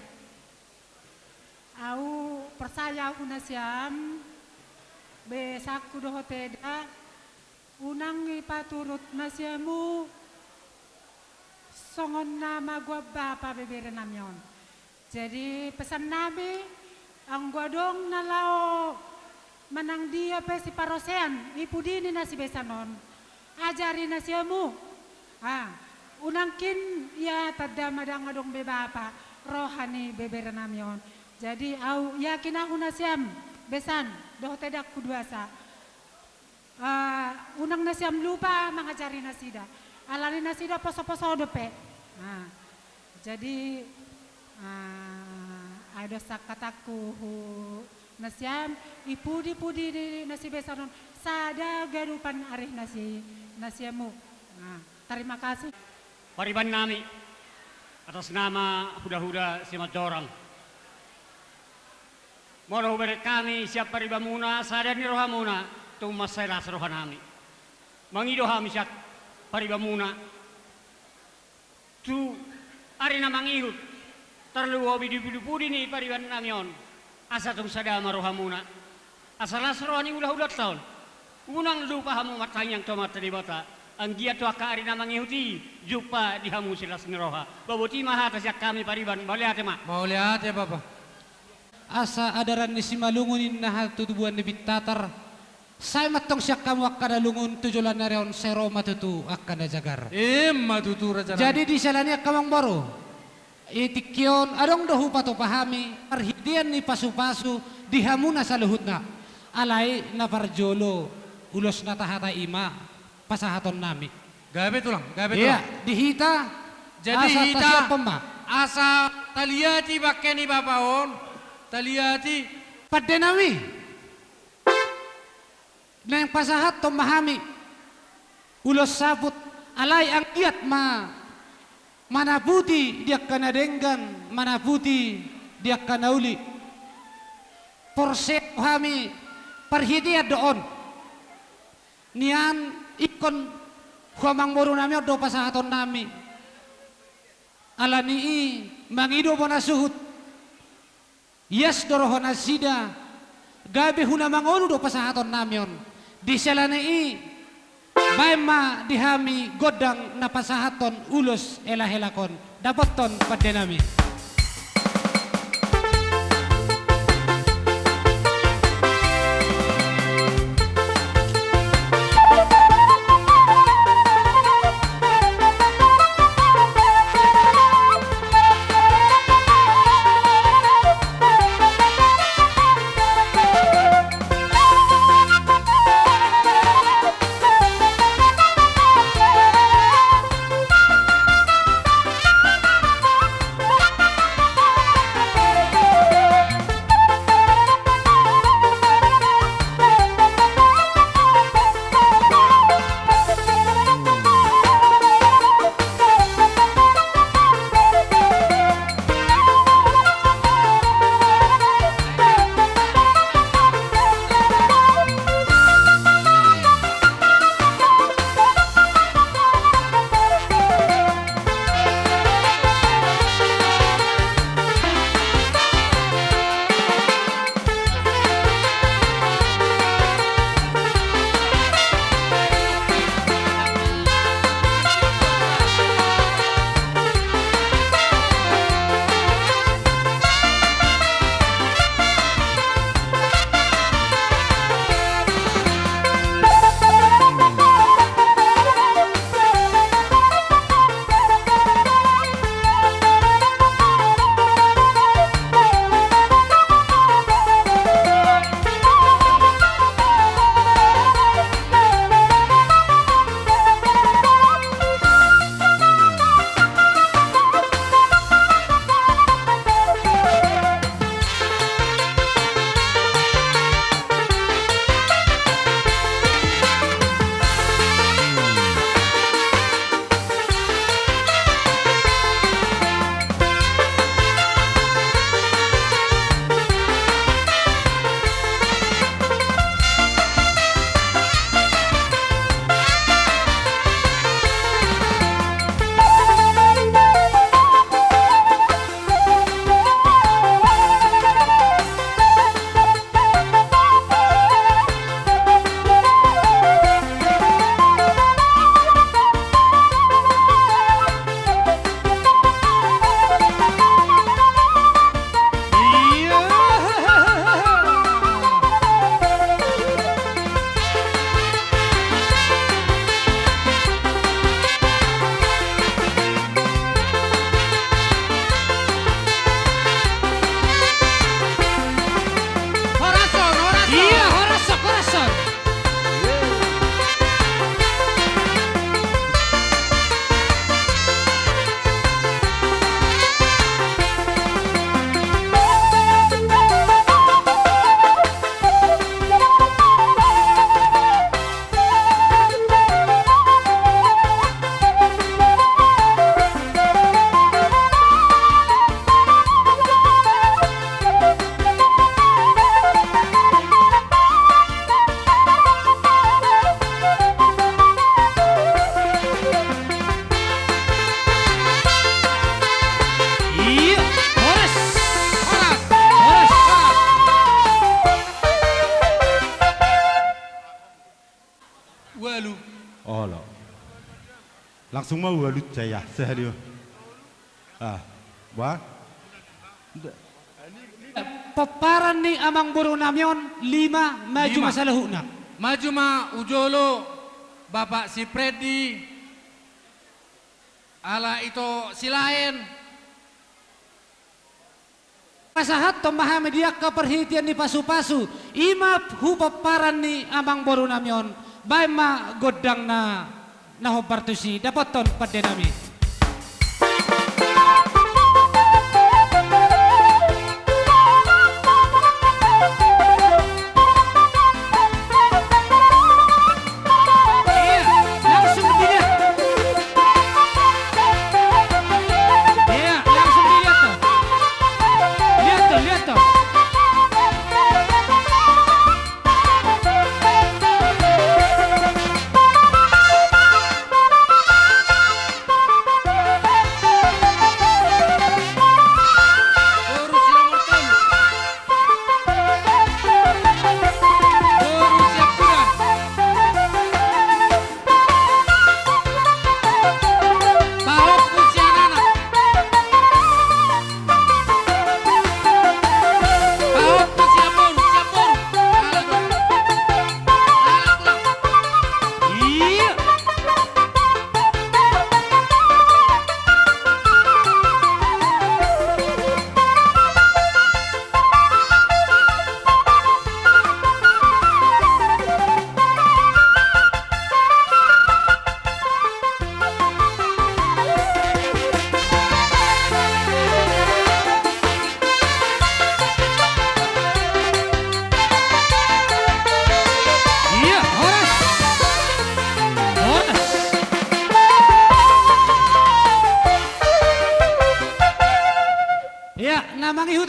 au porsaya au hu nasiam, besanku dohot eda, unang ipaturut nasiamu songon na magoan bapa beberenami on. Jadi, pesannami, anggo adong na laho manang dia pe siparosean i pudi ni na sibesan on, ajari nasiamu. Ah, unang kin ia tanda ma ndang adong be bapa roha ni beberenami on. Jadi, au yakin au hu nasiam, besan dohot edangku duasa. Ah, unang nasiam lupa mangajari nasida. Alani nasida poso-poso dope. Ah, jadi, ah, ai do sangkatangku hu nasiam, i pudi-pudi ni na sibesan on, sada ganupan arihnasi, nasiamu. Ah, tarima kasih. Paribannami, atas nama huda-huda Simanjorang. Molo hubereng hami sian paribanmuna sada ni rohamuna, tung mansai las rohanami. Mangido hami sian paribanmuna tu ari na mangihut, tarlumobi di pudi-pudi ni paribannami on, asa tung sada ma rohamuna. Asa las roha ni hula-hulanta on. Unang lupa hamu martangiang tu Amanta Debata. Anggiat tu angka ari na mangihut i, jumpa di hamu silas ni roha. Ba boti ma hata sian hami pariban, mauliate ma. Mauliate, Bapa. Asa adaran ni Simalungun inna hatutubuan ni Bintatar. Sai ma antong sian hamu angka na lungun tu joloan ni ari on, sai ro ma tutu angka na jagar. Ima tutu, rajanami. Jadi di siala ni i, angka amangboru, i tingki on adong do hupatupa hami marhitean ni pasu-pasu di hamuna saluhutna. Alai na parjolo, ulos na tahata i ma pasahatonnami. Gabe tulang, gabe tulang. Ia, di hita. Jadi asa hita tasiaphon ma. Asa taliati bangke ni bapa on, taliati. Pandenami. Naeng pasahathon ma hami ulos saput, alai anggiat ma manaputi di angka na denggan, manaputi di angka na uli. Porsea do hami Parhitean do on. Nian ingkon tu amangboru nami on do pasahaton nami. Ala ni i mangido bona suhut. Ias do roha nasida, gabe huna mangolu do pasahaton nami on. Di siala ni i, baen ma di hami gondang na pasahathon ulos hela-helak on. Dapothon pande nami. Horas on, horas on. Iya, horas on, horas on. Iya, horas. Horas. Horas. Ualu. Olo. Langsung ma ualu, saya sahali. Ah, bah. Pomparan ni amangboru nami on lima, maju ma saluhutna. Maju ma tu jolo, Bapak Sipredi, ala ito Silaen. Pasahathon ma hami di angka parhitean ni pasu-pasu, i ma tu pomparan ni amangboru nami on, baen ma gondangna na hombar tusi, dapothon pande nami. Iya, langsung dilihat. Iya, langsung dilihat tuh. Lihat tuh, lihat tuh.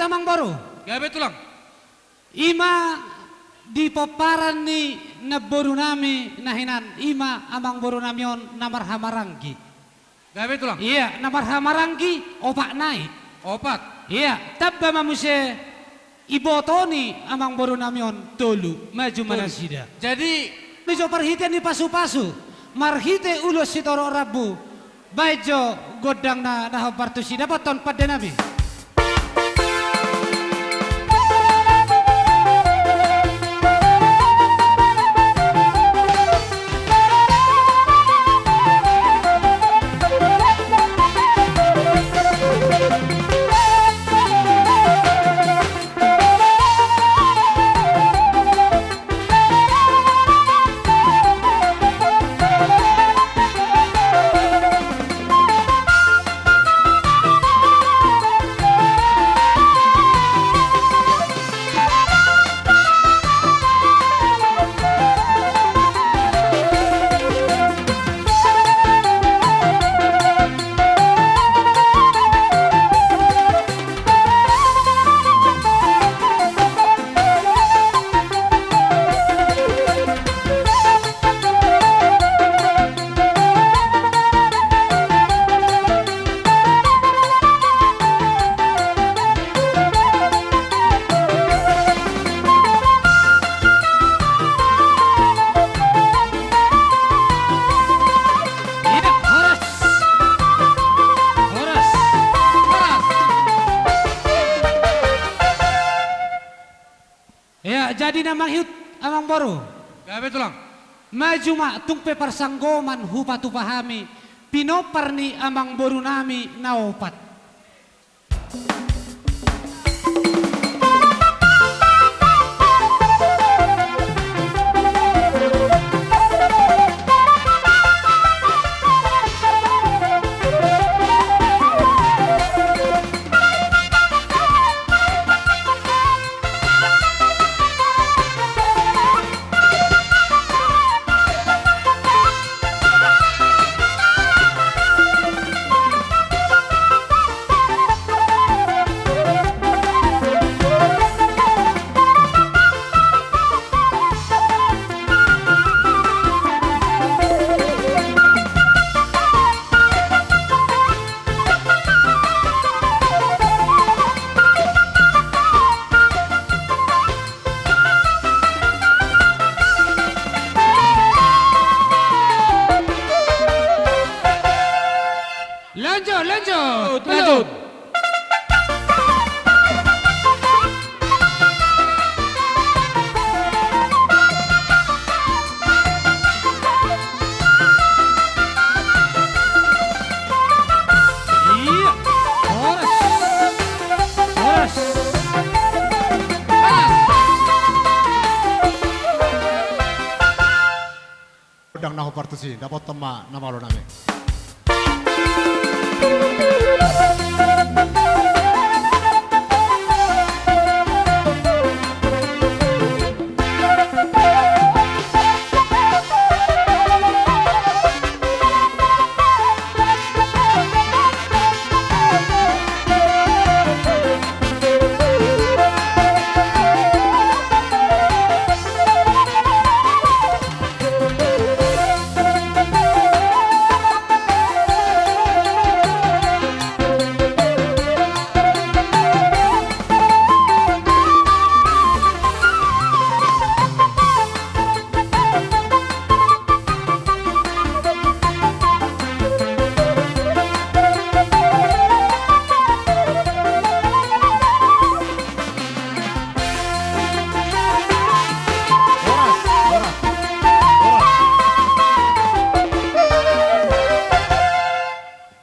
Amangboru. Gabe, Tulang. I ma di pomparan ni namborunami na hinan, i ma amangborunami on na marhamaranggi. Gabe, Tulang. Ia, na marhamaranggi opat nai. Opat. Ia, tamba ma muse iboto ni amangborunami on tolu, maju ma nasida. Jadi, muse jo parhitean ni pasupasu, marhite ulos sitorop rambu, baen jo gondangna na hombar tusi, dapothon pandenami. Ia, horas. Horas. Horas. Ia, jadi na mangihut, Amangboru. Gabe, Tulang. Maju ma, tung pe parsanggoman hupatupa hami pinompar ni amangborunami na opat. Lanjut, lanjut, lanjut. Ia, horas. Horas. Horas. Gondang na hombar tusi, dapothon ma na malo nami.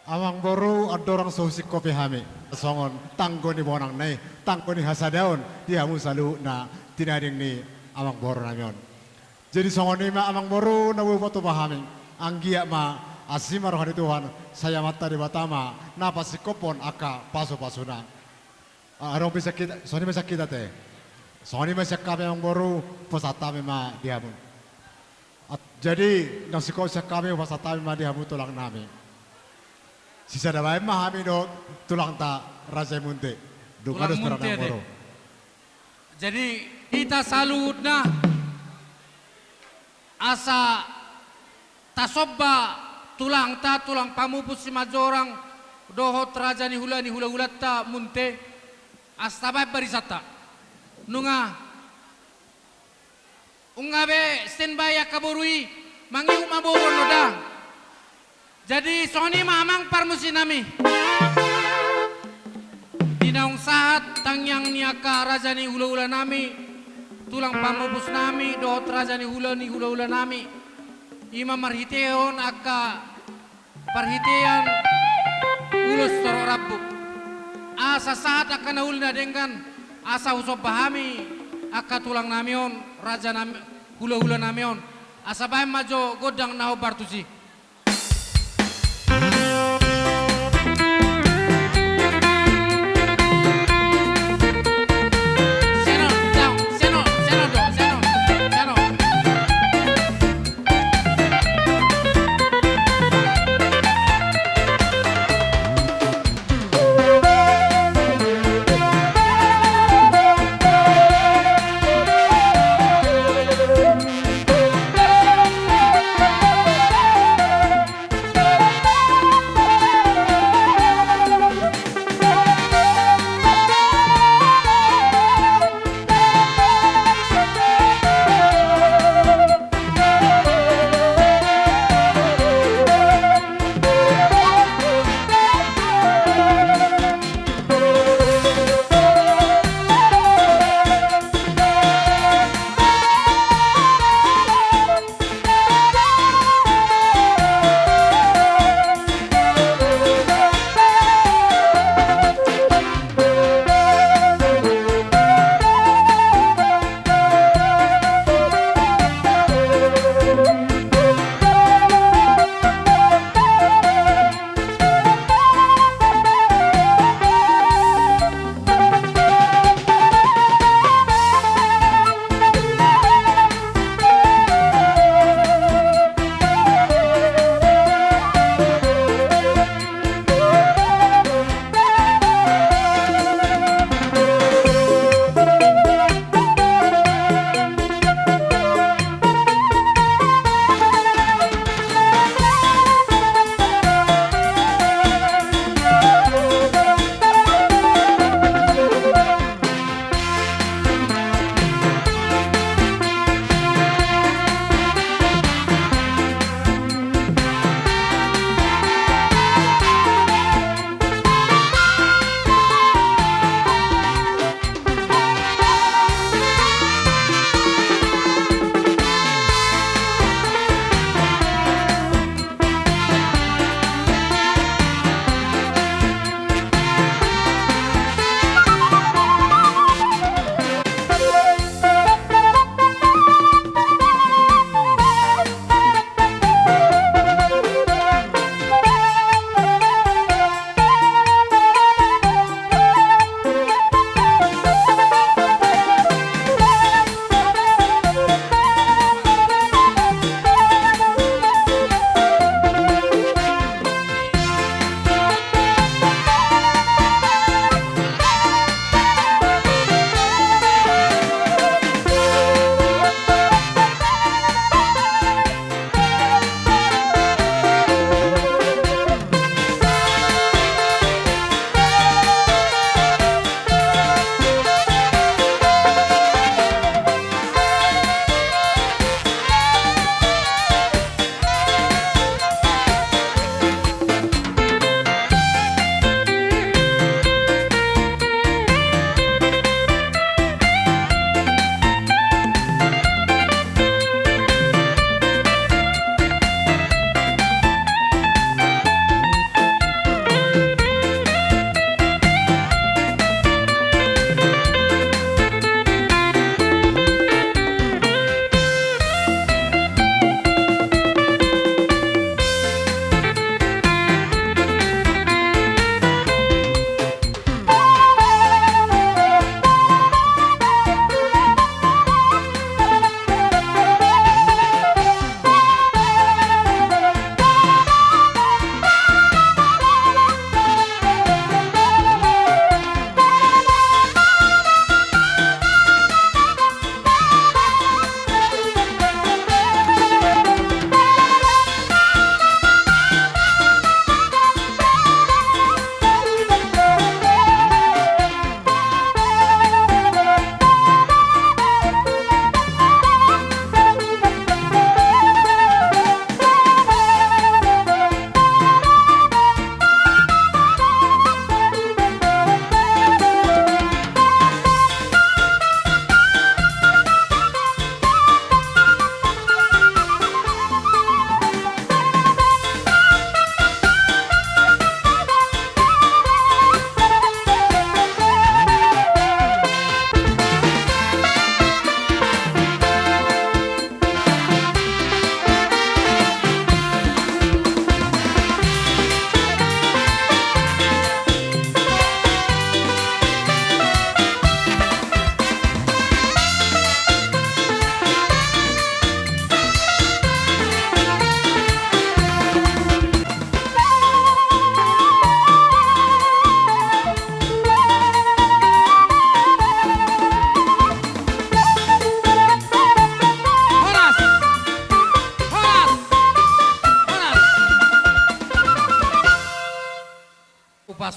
Amangboru, andorang so husingkopi hami, songon tanggo ni bonang na i, tanggo ni hasadaon di hamu saluhutna tinading ni amangboru nami on. Jadi songon i ma, Amangboru, na boi hupatupa hami, anggiat ma asi ma roha ni Tuhan, sai Amanta Debata ma na pasingkophon angka pasupasuna. Ah, adong pe sian hita, songon i ma sian hita ate. Songon i ma sian hami, Amangboru, hupasahat hami ma di hamu. At-, jadi, naung singkop sian hami, hupasahat hami ma di hamu, tulang nami. Sisada baen ma hami dohot tulangta Raja Munte. Tulang munte ate. Jadi hita saluhutna asa tasomba tulangta, tulang pamupus Simanjorang dohot raja ni hula ni hulahulanta munte, asa tabaen barisanta. Nunga Nunga be standby angka boru i, mangihut ma boru on da. Jadi songon i ma amang parmusiknami. Di naung sahat tangiang ni angka raja ni hulahulanami, tulang pamupusnami dohot raja ni hula ni hulahulanami, i ma marhitehon angka parhitean ulos torop rambu. Asa sahat angka na uli na denggan, asa husomba hami angka tulangnami on, rajanami, hulahulanami on. Asa baen ma jo gondang na hombar tusi.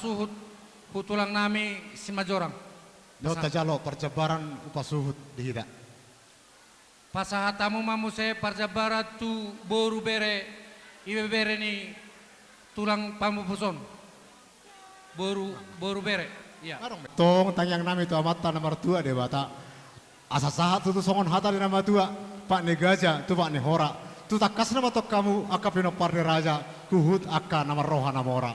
Suhut, tu tulang nami Simajorang. Dohot tajalo parjambaran upa suhut di hita. Pasahat hamu ma muse parjambaran tu boru bere, ibebere ni tulang pamupuson. Boru, boru bere. Ia. Tong tangiang nami tu Amanta na martua Debata. Asa sahat tutu songon hata ni na matua, pat ni gaja tu pat ni hora. Tu tangkasna ma tong hamu angka pinompar ni raja, huhut angka na marroha na mora.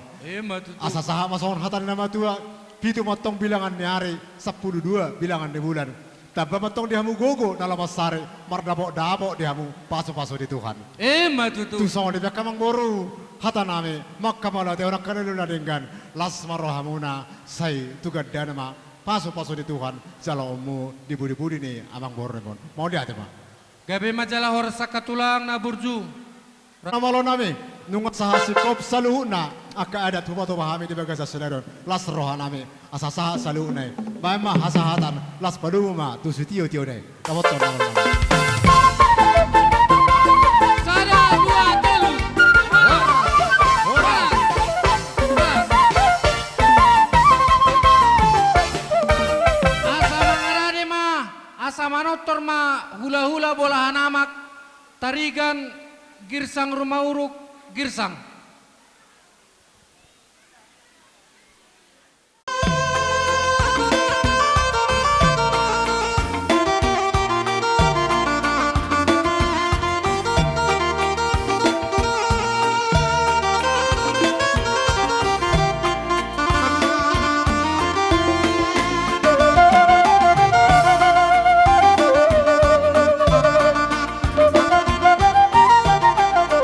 Asa sahat ma songon hata ni na matua, pitu ma tong bilangan ni ari, sampulu dua bilangan ni bulan. Tamba ma tong di hamu gogo na lomo sari, mardapotdapot di hamu pasupasu ni Tuhan. Ima tutu. Tung songon i pe angka amangboru, hata nami, manghamauliatehon angka na denggan, las ma rohamuna, sai tu gandana ma pasupasu ni Tuhan jaloonmu di pudipudi ni amangboru nami on. Mauliate ma. Gabe ma jala horas angka tulang na burju. Na malo nami, nunga sahat singkop saluhutna angka adat hupatupa hami di bagasan sadari on. Las roha nami, asa sahat saluhutna i. Baen ma hasahatan, las padomu ma tu sitiotio na i. Dapothon na malo nami. Sada, dua, tolu. Horas, horas, horas. Asa mangarade ma, asa manortor ma hulahula bolahan amak, Tarigan, Girsang Rumauruk, Girsang.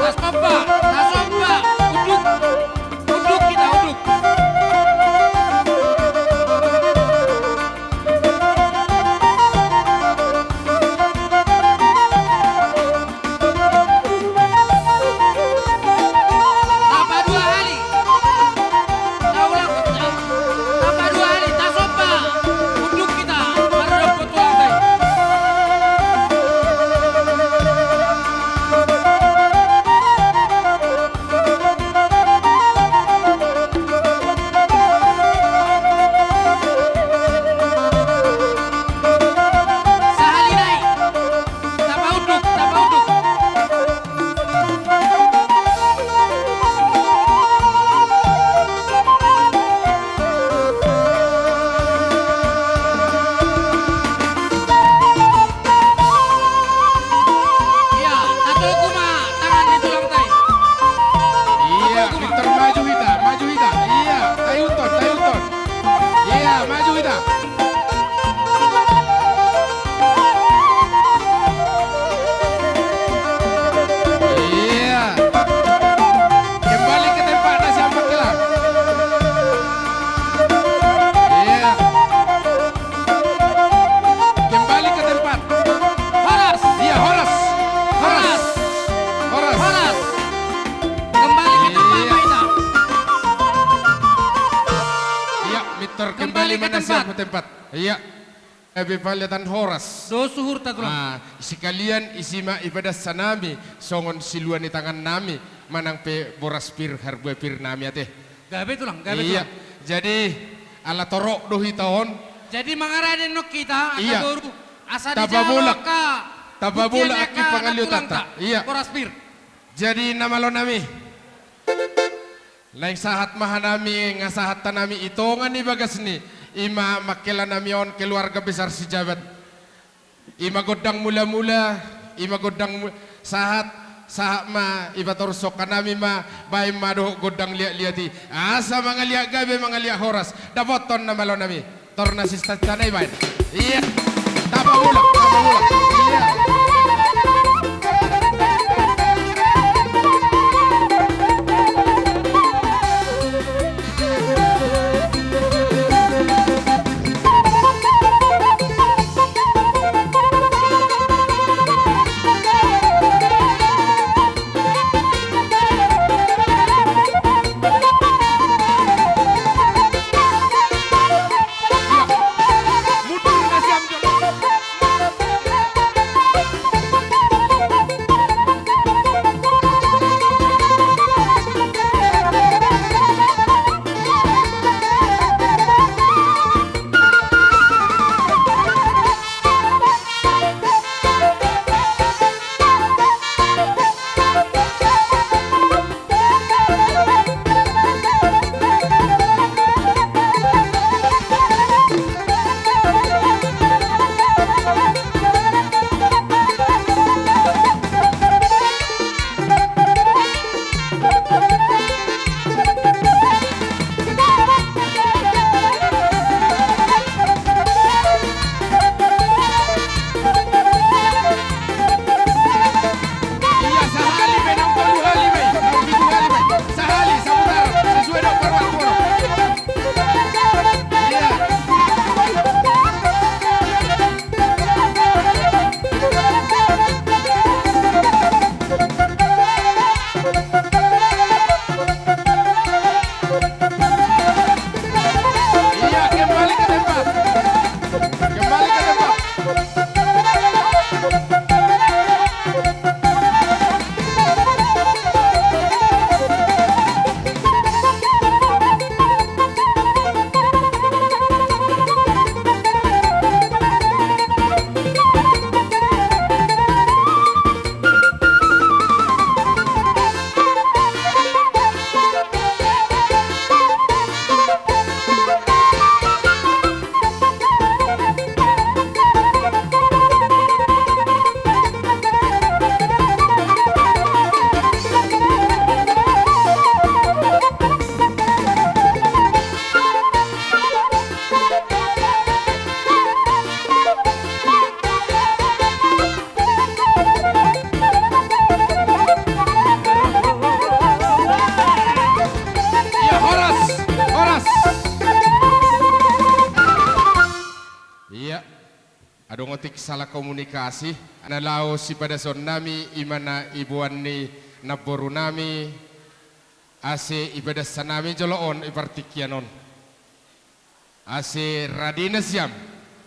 Tasomba, tasomba, unduk, unduk hita, unduk. Tamba dua hali. Tamba dua hali, tasomba. Unduk hita, mardophon tulang nai. Sahali nai. Tapaunduk, tapaunduk. Ia, tatogu ma tangan ni tulang nai. Ia, tatogu ma. Pintor maju hita, maju hita. Ia, taihuthon, taihuthon. Ia, maju hita. Ia. Kembali ke tempat, nasiam mangkela. Ia. Kembali ke tempat. Horas. Ia, horas. Horas. Horas. Horas. Kembali ke tempat, Pak Ita. Ia, pintor kembali ma nasiam tu tempat. Ia. Gabe paliatan horas. Dos suhurta tulang. Ah, sekalian isi ma ipadas hanami songon silua ni tangan nami manang pe boras pir, harbua pir nami ate. Gabe tulang, gabe tulang. Jadi ala torop do hita on. Jadi mangarade annon hita, angka boru, asa dijalo angka, tapabulak i pangaliatanta. Ia. Boras pir. Jadi na malo nami. Naeng sahat ma hanami, nga sahat hanami i tonga ni bagas ni, ima mangkela nami on keluarga besar Sijabat. Ima gondang mula-mula, ima gondang mu-, sahat, sahat ma, ipatorus angka nami ma, baen ma dohot gondang liat-liat i. Asa mangaliat gabe, mangaliat horas, dapothon na malo nami. Tor na sisatana i baen. Ia. Tapabulak, tapabulak. Ia. Mundur nasiam jolo. Salah komunikasi, na laho sipadason nami, i ma na iboan ni namboru nami, ase ipadas hanami jolo on, i partingkian on. Ase rade nasiam,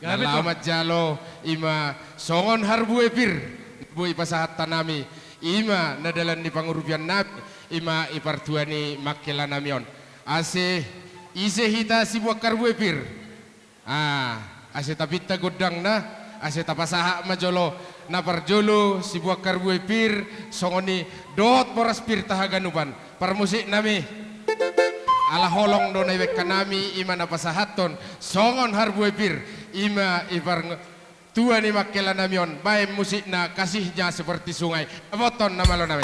na laho manjalo, i ma songon harbue pir, boi pasahat hanami, i ma na dalan ni pangurupian nami, i ma i partua ni mangkela nami on. Ase ise hita sibuat harbue pir. Ah, ase tapinta gondangna, ase tapasahat ma jolo, na parjolo sibuat harbue pir, songon i dohot boras pir tahaganupan. Parmusik nami. Ala holong do na ibaen hanami, i ma na pasahathon, songon harbue pir, i ma i partua ni mangkela nami on, baen musikna Kasihnya Seperti Sungai. Dapothon na malo nami.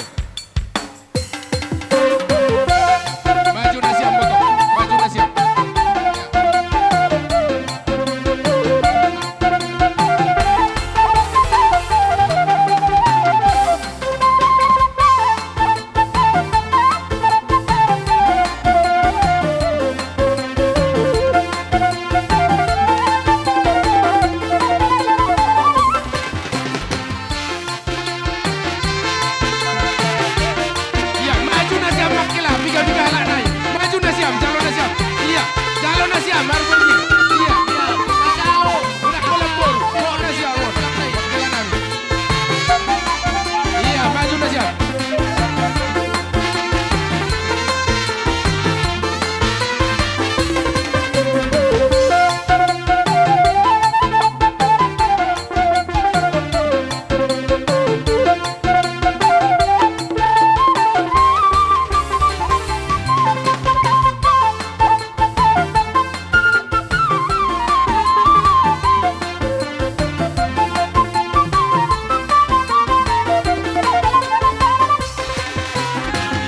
Maju nasiam, boto. Maju nasiam. Ia, maju nasiam mangkela, piga-piga halak nai. Maju nasiam, jalo nasiam. Ia, jalo nasiam, harbue pir. Ia, ia. Unang holan boru, holan nasiam, holan nai. Mangkela nami. Ia, maju nasiam.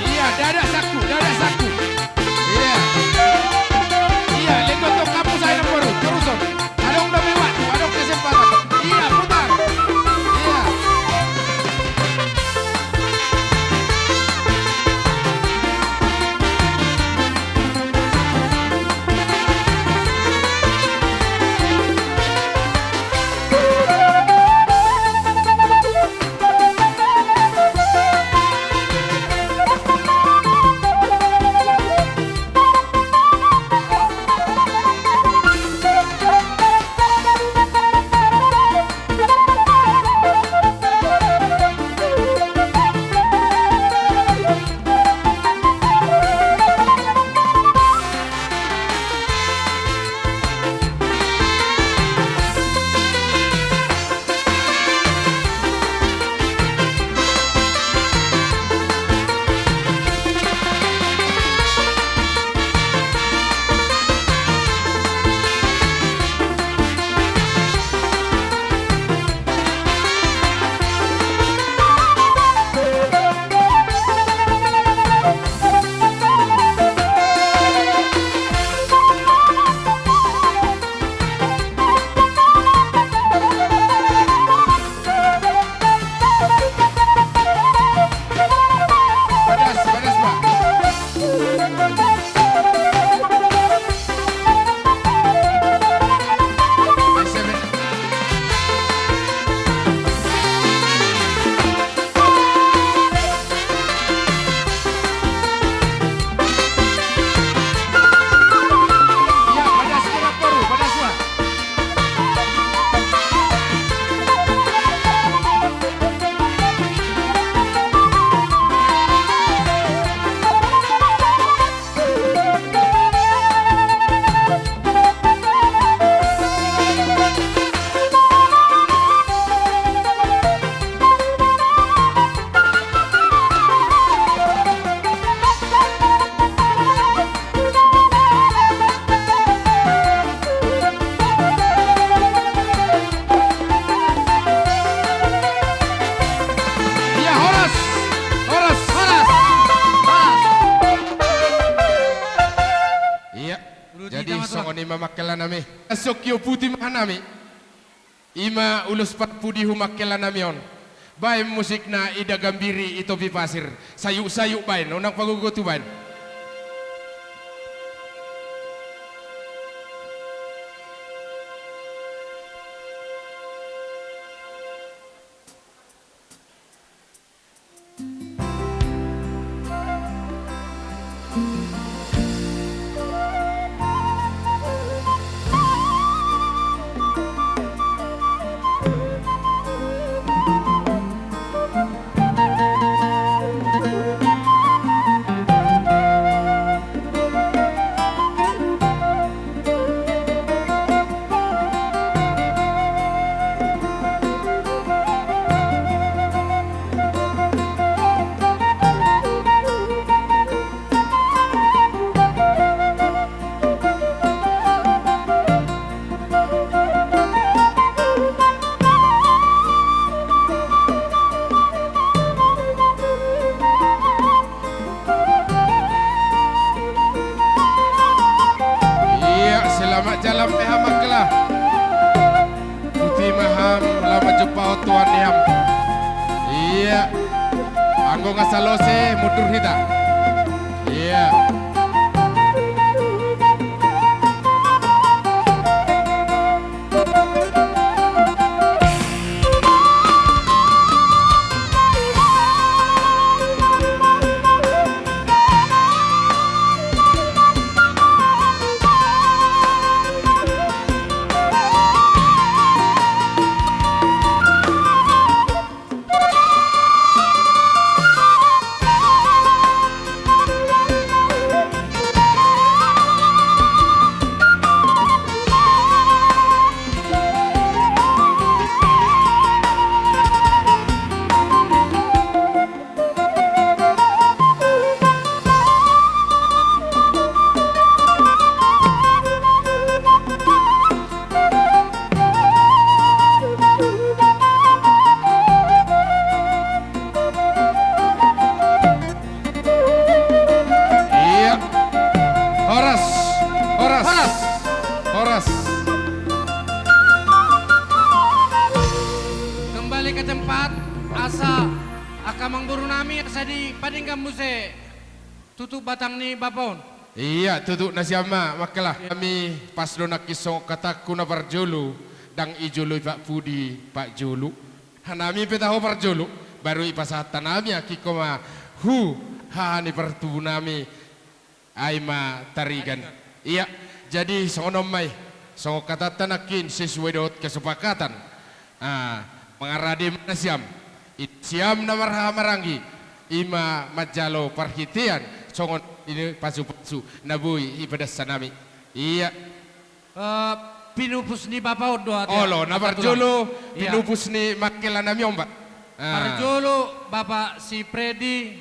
Ia, dadak saku, dadak saku. Ia. Ia, lenggot tong kampus ae namboru, teruson. Adong dope waktu, adong kesempatan. Ia, putar. Ia. Ia, horas! Horas! Horas! Horas! Ia, jadi songon i ma mangkela nami. Sokio puti ma hanami. I ma ulos parpudi hu mangkela nami on. Baen musikna Ida Gambiri i topi pasir. Sayuk-sayuk baen, unang pagogo tu baen. Pahotuan nian. Ia. Anggo nga salose, mundur hita. Ia. Ia. Horas. Horas. Horas. Horas. Kembali ke tempat, asa angka amangboru nami asa dipadenggan muse tutup batang ni bapa on. Ia, tutup nasiam ma, mangkela. Ia. Hami pas do nangkin songon hatangku na parjolo, ndang i jolo i pak pudi, pak jolo. Hanami pe taho parjolo, baru ipasahat hanami angkingko ma hu haha ni partubu nami, ai ma Tarigan. Tarigan. Ia, jadi songon on ma i, songon hatanta nangkin sesuai dohot kesepakatan. Ah, mangarade ma nasiam. I, siam na marhaha maranggi, i ma manjalo parhitean songon i ni pasupasu na boi ipadas hanami. Ia. Eh, pinupus ni bapa on do ate. Olo, na parjolo, Tulang. Ia. Pinupus ni mangkela nami on, Pak. Ah. Parjolo Bapak si Freddy,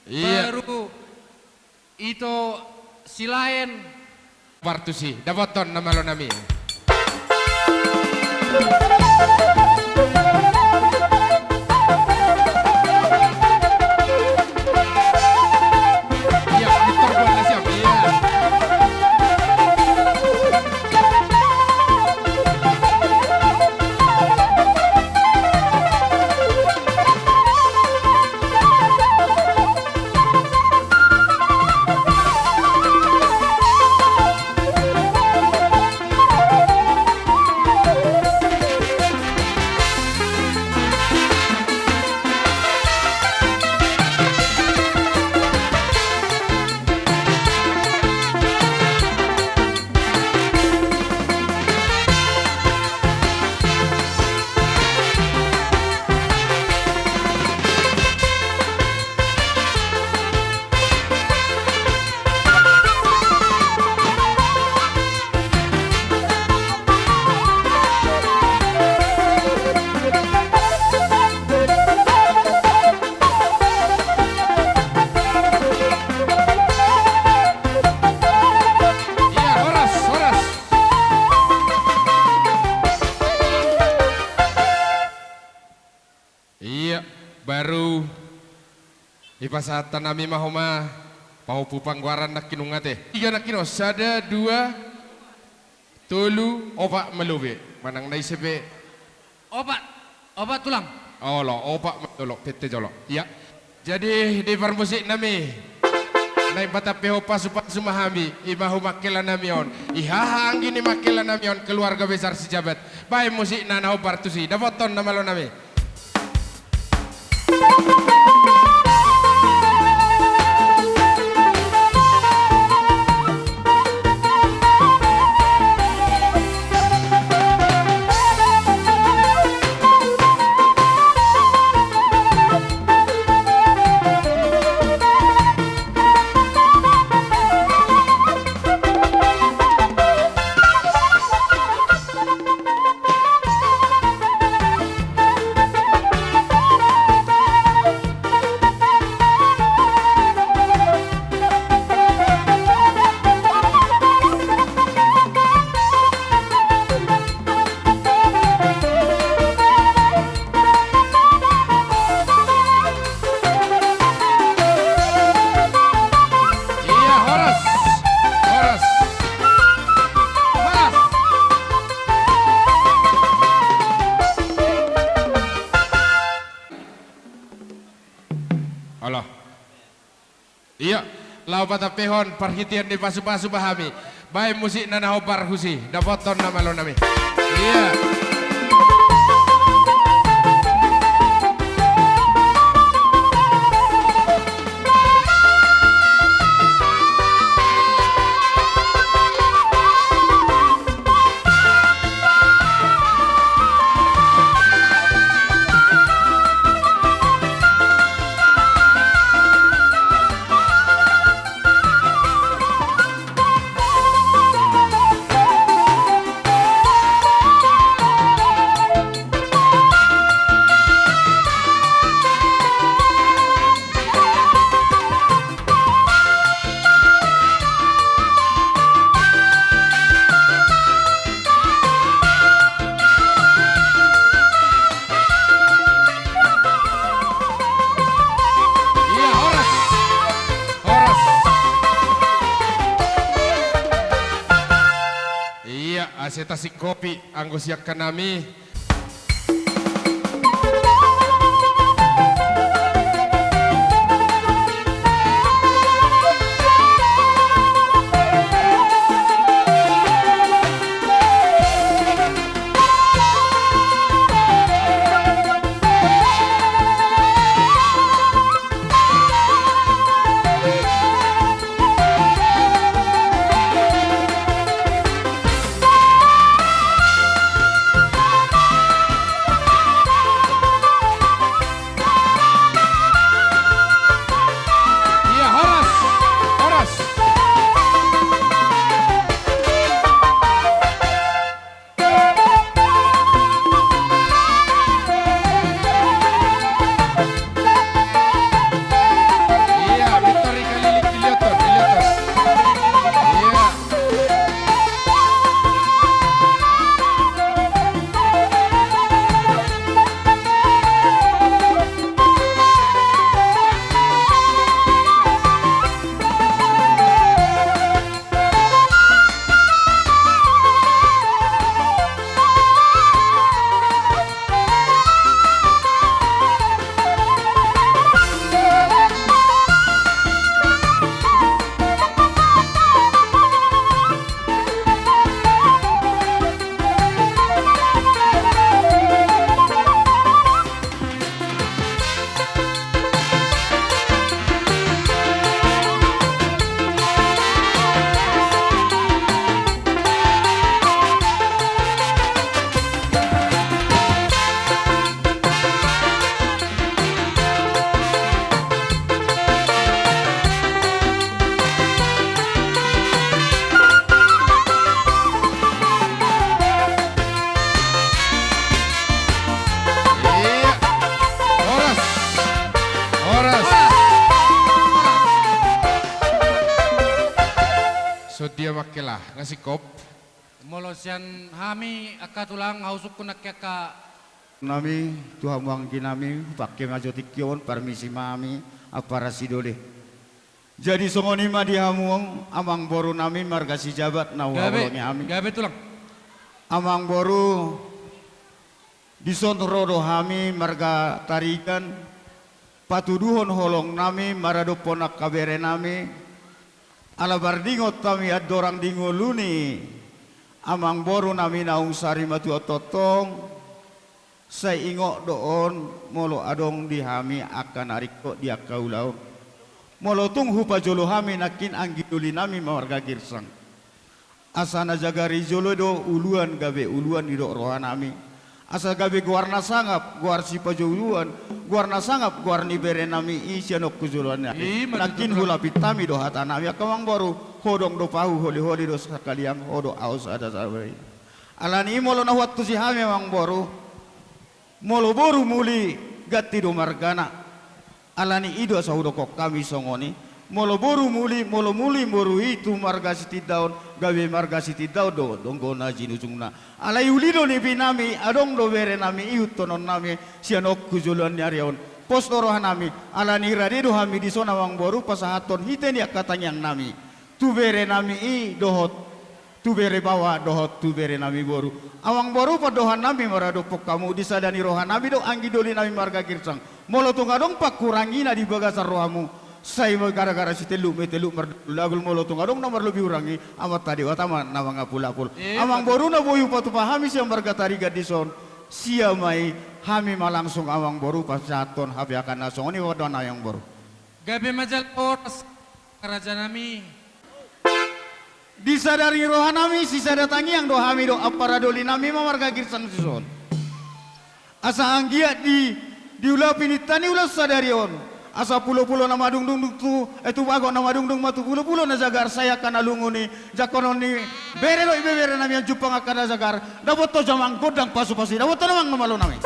ia, baru Ito Silaen. Partusi, dapothon na malo nami. Ia, Victor Buana siap, ia. Ia, horas, horas. Ia, baru ipasahat hanami ma homa pahompu panggoaran nangkin, nunga ate. Tiga nangkin on, sada, dua, tolu, opat ma lobi. Manang na ise pe. Opat, opat, Tulang. Olo, opat ma jolo, pette jolo. Ia. Jadi, di parmusik nami, naeng patampehon pasupasu ma hami, i ma hu mangkela nami on, i haha anggi ni mangkela nami on, keluarga besar Sijabat. Baen musikna na hombar tusi, dapothon na malo nami. Olo. Ia, laho patampehon parhitean ni pasupasu ma hami. Baen musikna na hombar tusi, dapothon na malo nami. Ia. Ia, horas. Horas. Ia, asa tasingkopi anggo siangkanami. Ia, horas, horas. Ia, Victor, i kalilik, diliothon, diliothon. Ia. Ia. Horas. Horas. Songon dia ma angka, nga singkop. Molo sian hami angka tulang, hau sungkun angka, angka nami, tu hamu anggi nami, hupangke ma jo tingki on, parmisi ma hami, ampara sidoli. Jadi songon i ma di hamu, amangboru nami, marga Sijabat, na huhaholongi hami. Gabe, gabe tulang. Amangboru, dison ro do hami marga Tarigan, patuduhon holong nami maradophon angka bere nami, ala mardingot hami andorang di ngolu ni amangboru nami naung sari matua tongtong, sai ingot do on molo adong di hami angka na ringkot di angka ulaon. Molo tung hupajolo hami nangkin anggi doli nami marga Girsang. Asa na jagar i jolo do uluan gabe uluan didok roha nami. Asa gabe goar na sangap, goar sipajoloan, goar na sangap, goar ni bere nami i sian on tu joloan ni ari. Ima tutu. Nangkin hulapit hami do hata nami angka amangboru, hodong do pahu, holiholi do sakaliang, ho do ahu sada sabar i. Alani i molo na huantusi hami amangboru, molo boru muli ganti do margana. Alani i do asa hudokhon hami songon i. Molo boru muli, molo muli boru i tu marga Sitindaon, gabe marga Sitindaon do donggona jinujungna. Alai uli do nipi nami, adong do bere nami, ihuthon nami sian on tu joloan ni ari on. Pos do roha nami, alani i rade do hami dison amangboru pasahathon hite ni angka tangiang nami tu bere nami i dohot Tu bere baoa dohot tu bere nami boru. Amang boru, pandohan nami maradophon hamu, di sada ni roha nami do anggi doli nami marga Girsang. Molo tung adong pangkurangi na di bagasan rohamu, sai ma gara-gara sitelluk ma i, telluk mardagul-dagul, molo tung adong na marlobi hurangi, Amanta Debata ma na mangapul-apul. Eh, amang boru, na boi hupatupa hami sian marga Tarigan dison, sia ma i, hami ma langsung amang boru pasahathon hape angka na songon i, pandohan nami amang boru. Gabe ma jala horas, raja nami. Di sada ni roha nami sisada tangiang do hami dohot ampara doli nami ma marga Girsang dison. Asa anggiat di, diulapi ninta ni ulaon sadari on, asa pulo-pulo na madungdung tu, eh, tu bagot na madungdung ma tu pulo-pulo na jagar, sai angka na lungun i jangkonon ni bere dohot ibebere nami, jumpang angka na jagar, dapothon jamang gondang pasu-pasu i, dapothon amang na malo nami.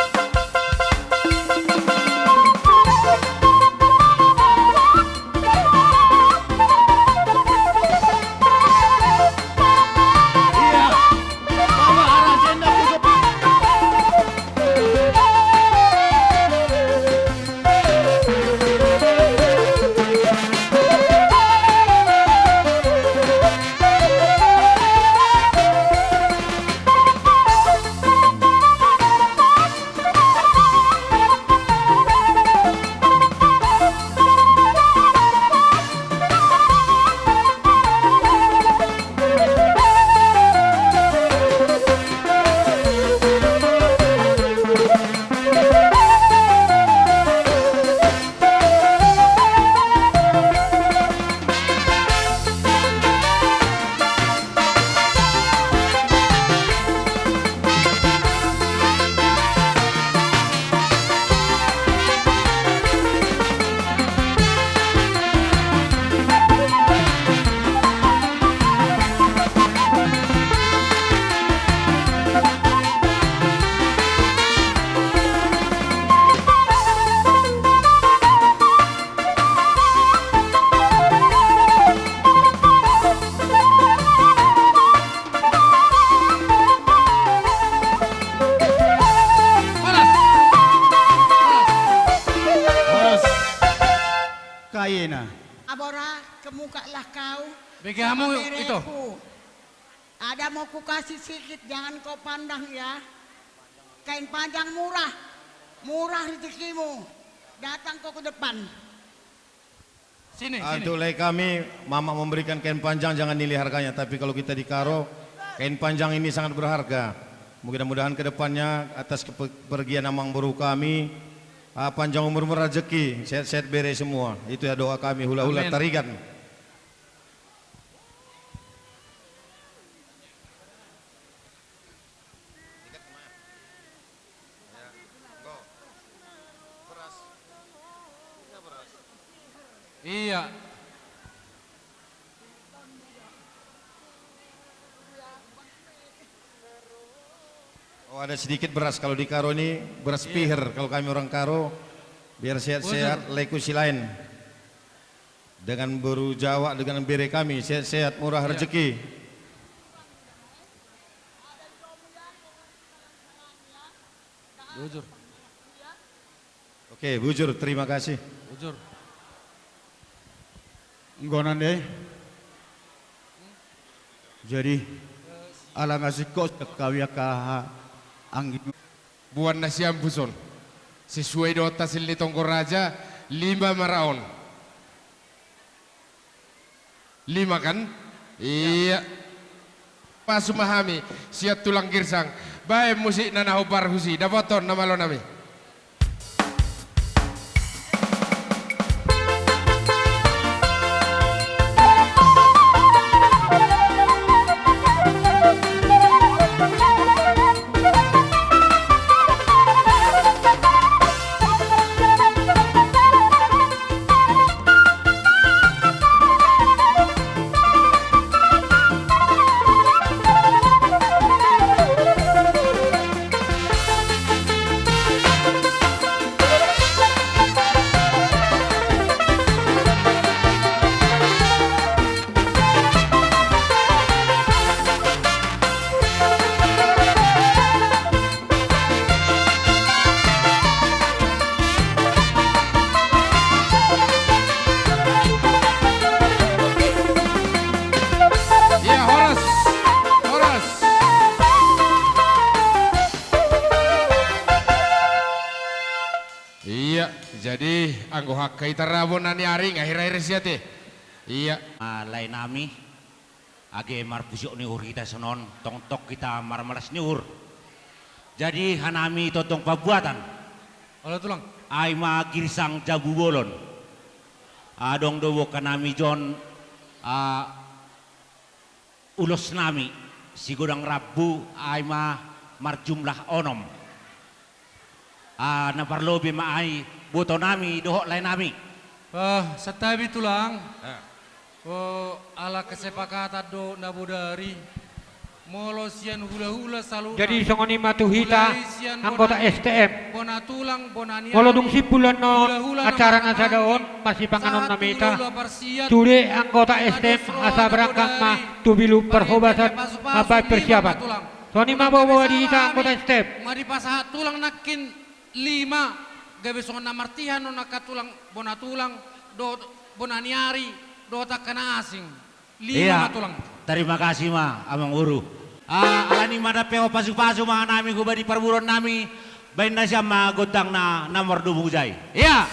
Horas. Horas. Kaina. Abora, kemukalah kau. Bege hamu, ito. Ada mau kukasih sedikit, jangan kau pandang ya. Kain panjang murah, murah rezekimu. Datang kau ke depan. Sini, ah, sini. Untuk lae kami, Mamak memberikan kain panjang, jangan nilai harganya. Tapi kalau kita di Karo, kain panjang ini sangat berharga. Mudah-mudahan ke depannya atas kepe-, kepergian amang boru kami, ah, panjang umur, murah rezeki, sehat-sehat bere semua. Itu ya doa kami, hula-hula Tarigan. Amin. Iya. Oh, ada sedikit beras. Kalau di Karo ini beras piher. Iya. Kalau kami orang Karo, biar sehat-sehat, bujur. Lae ku Silaen. Dengan boru Jawa, dengan bere kami, sehat-sehat, murah rezeki. Bujur. Oke, bujur, terima kasih. Bujur. Enggo nande. Jadi, ala nga singkop sekali angka anggi. Boan na siambus on. Sesuai dohot hasil ni tonggo raja, lima ma ra on. Lima kan? Iya. Pasu ma hami sian tulang Girsang. Baen musikna na hombar husi, dapothon na malo nami. Ia, jadi anggo hangka hita ra bona ni ari nga hira-hira siate. Ia. Ah, lae nami, age marpusuk ni uhur hita sonon, tongtong hita marmalas ni uhur. Jadi hanami tongtong pabuatan. Olo tulang. Ai ma girsang jabu bolon. Adong do boan hanami jon, ah, ulos nami, sigodang rambu, ai ma marjumlah onom. Ah, na parlobei ma ai boto nami dohot lae nami. Ah, santabi tulang. Ah. Oh, ala kesepakatan do na bodari. Molo sian hula-hula saluhutna. Jadi songon i ma tu hita, mulai sian anggota bona ni, S T M. Bona tulang, bona ni ari. Molo dung simpul annon, hula-hula na acara na sada on, marpanganon, masipanganon nami hita. Sude anggota S T M asa berangkat ma tu Bilu Parhobasan mambaen persiapan. Songon i ma boa-boa di hita anggota S T M. Nga dipasahat tulang nangkin lima, gabe songon na martihan on angka tulang, bona tulang, dohot bona ni ari, dohot angka na asing. Lima ma tulang. Tarima kasih ma, Amang Guru. Ah, alani i ma dope, pasu-pasu ma hanami huba di parboruon nami, baen nasiam ma gondangna na mardumung jai. Ia.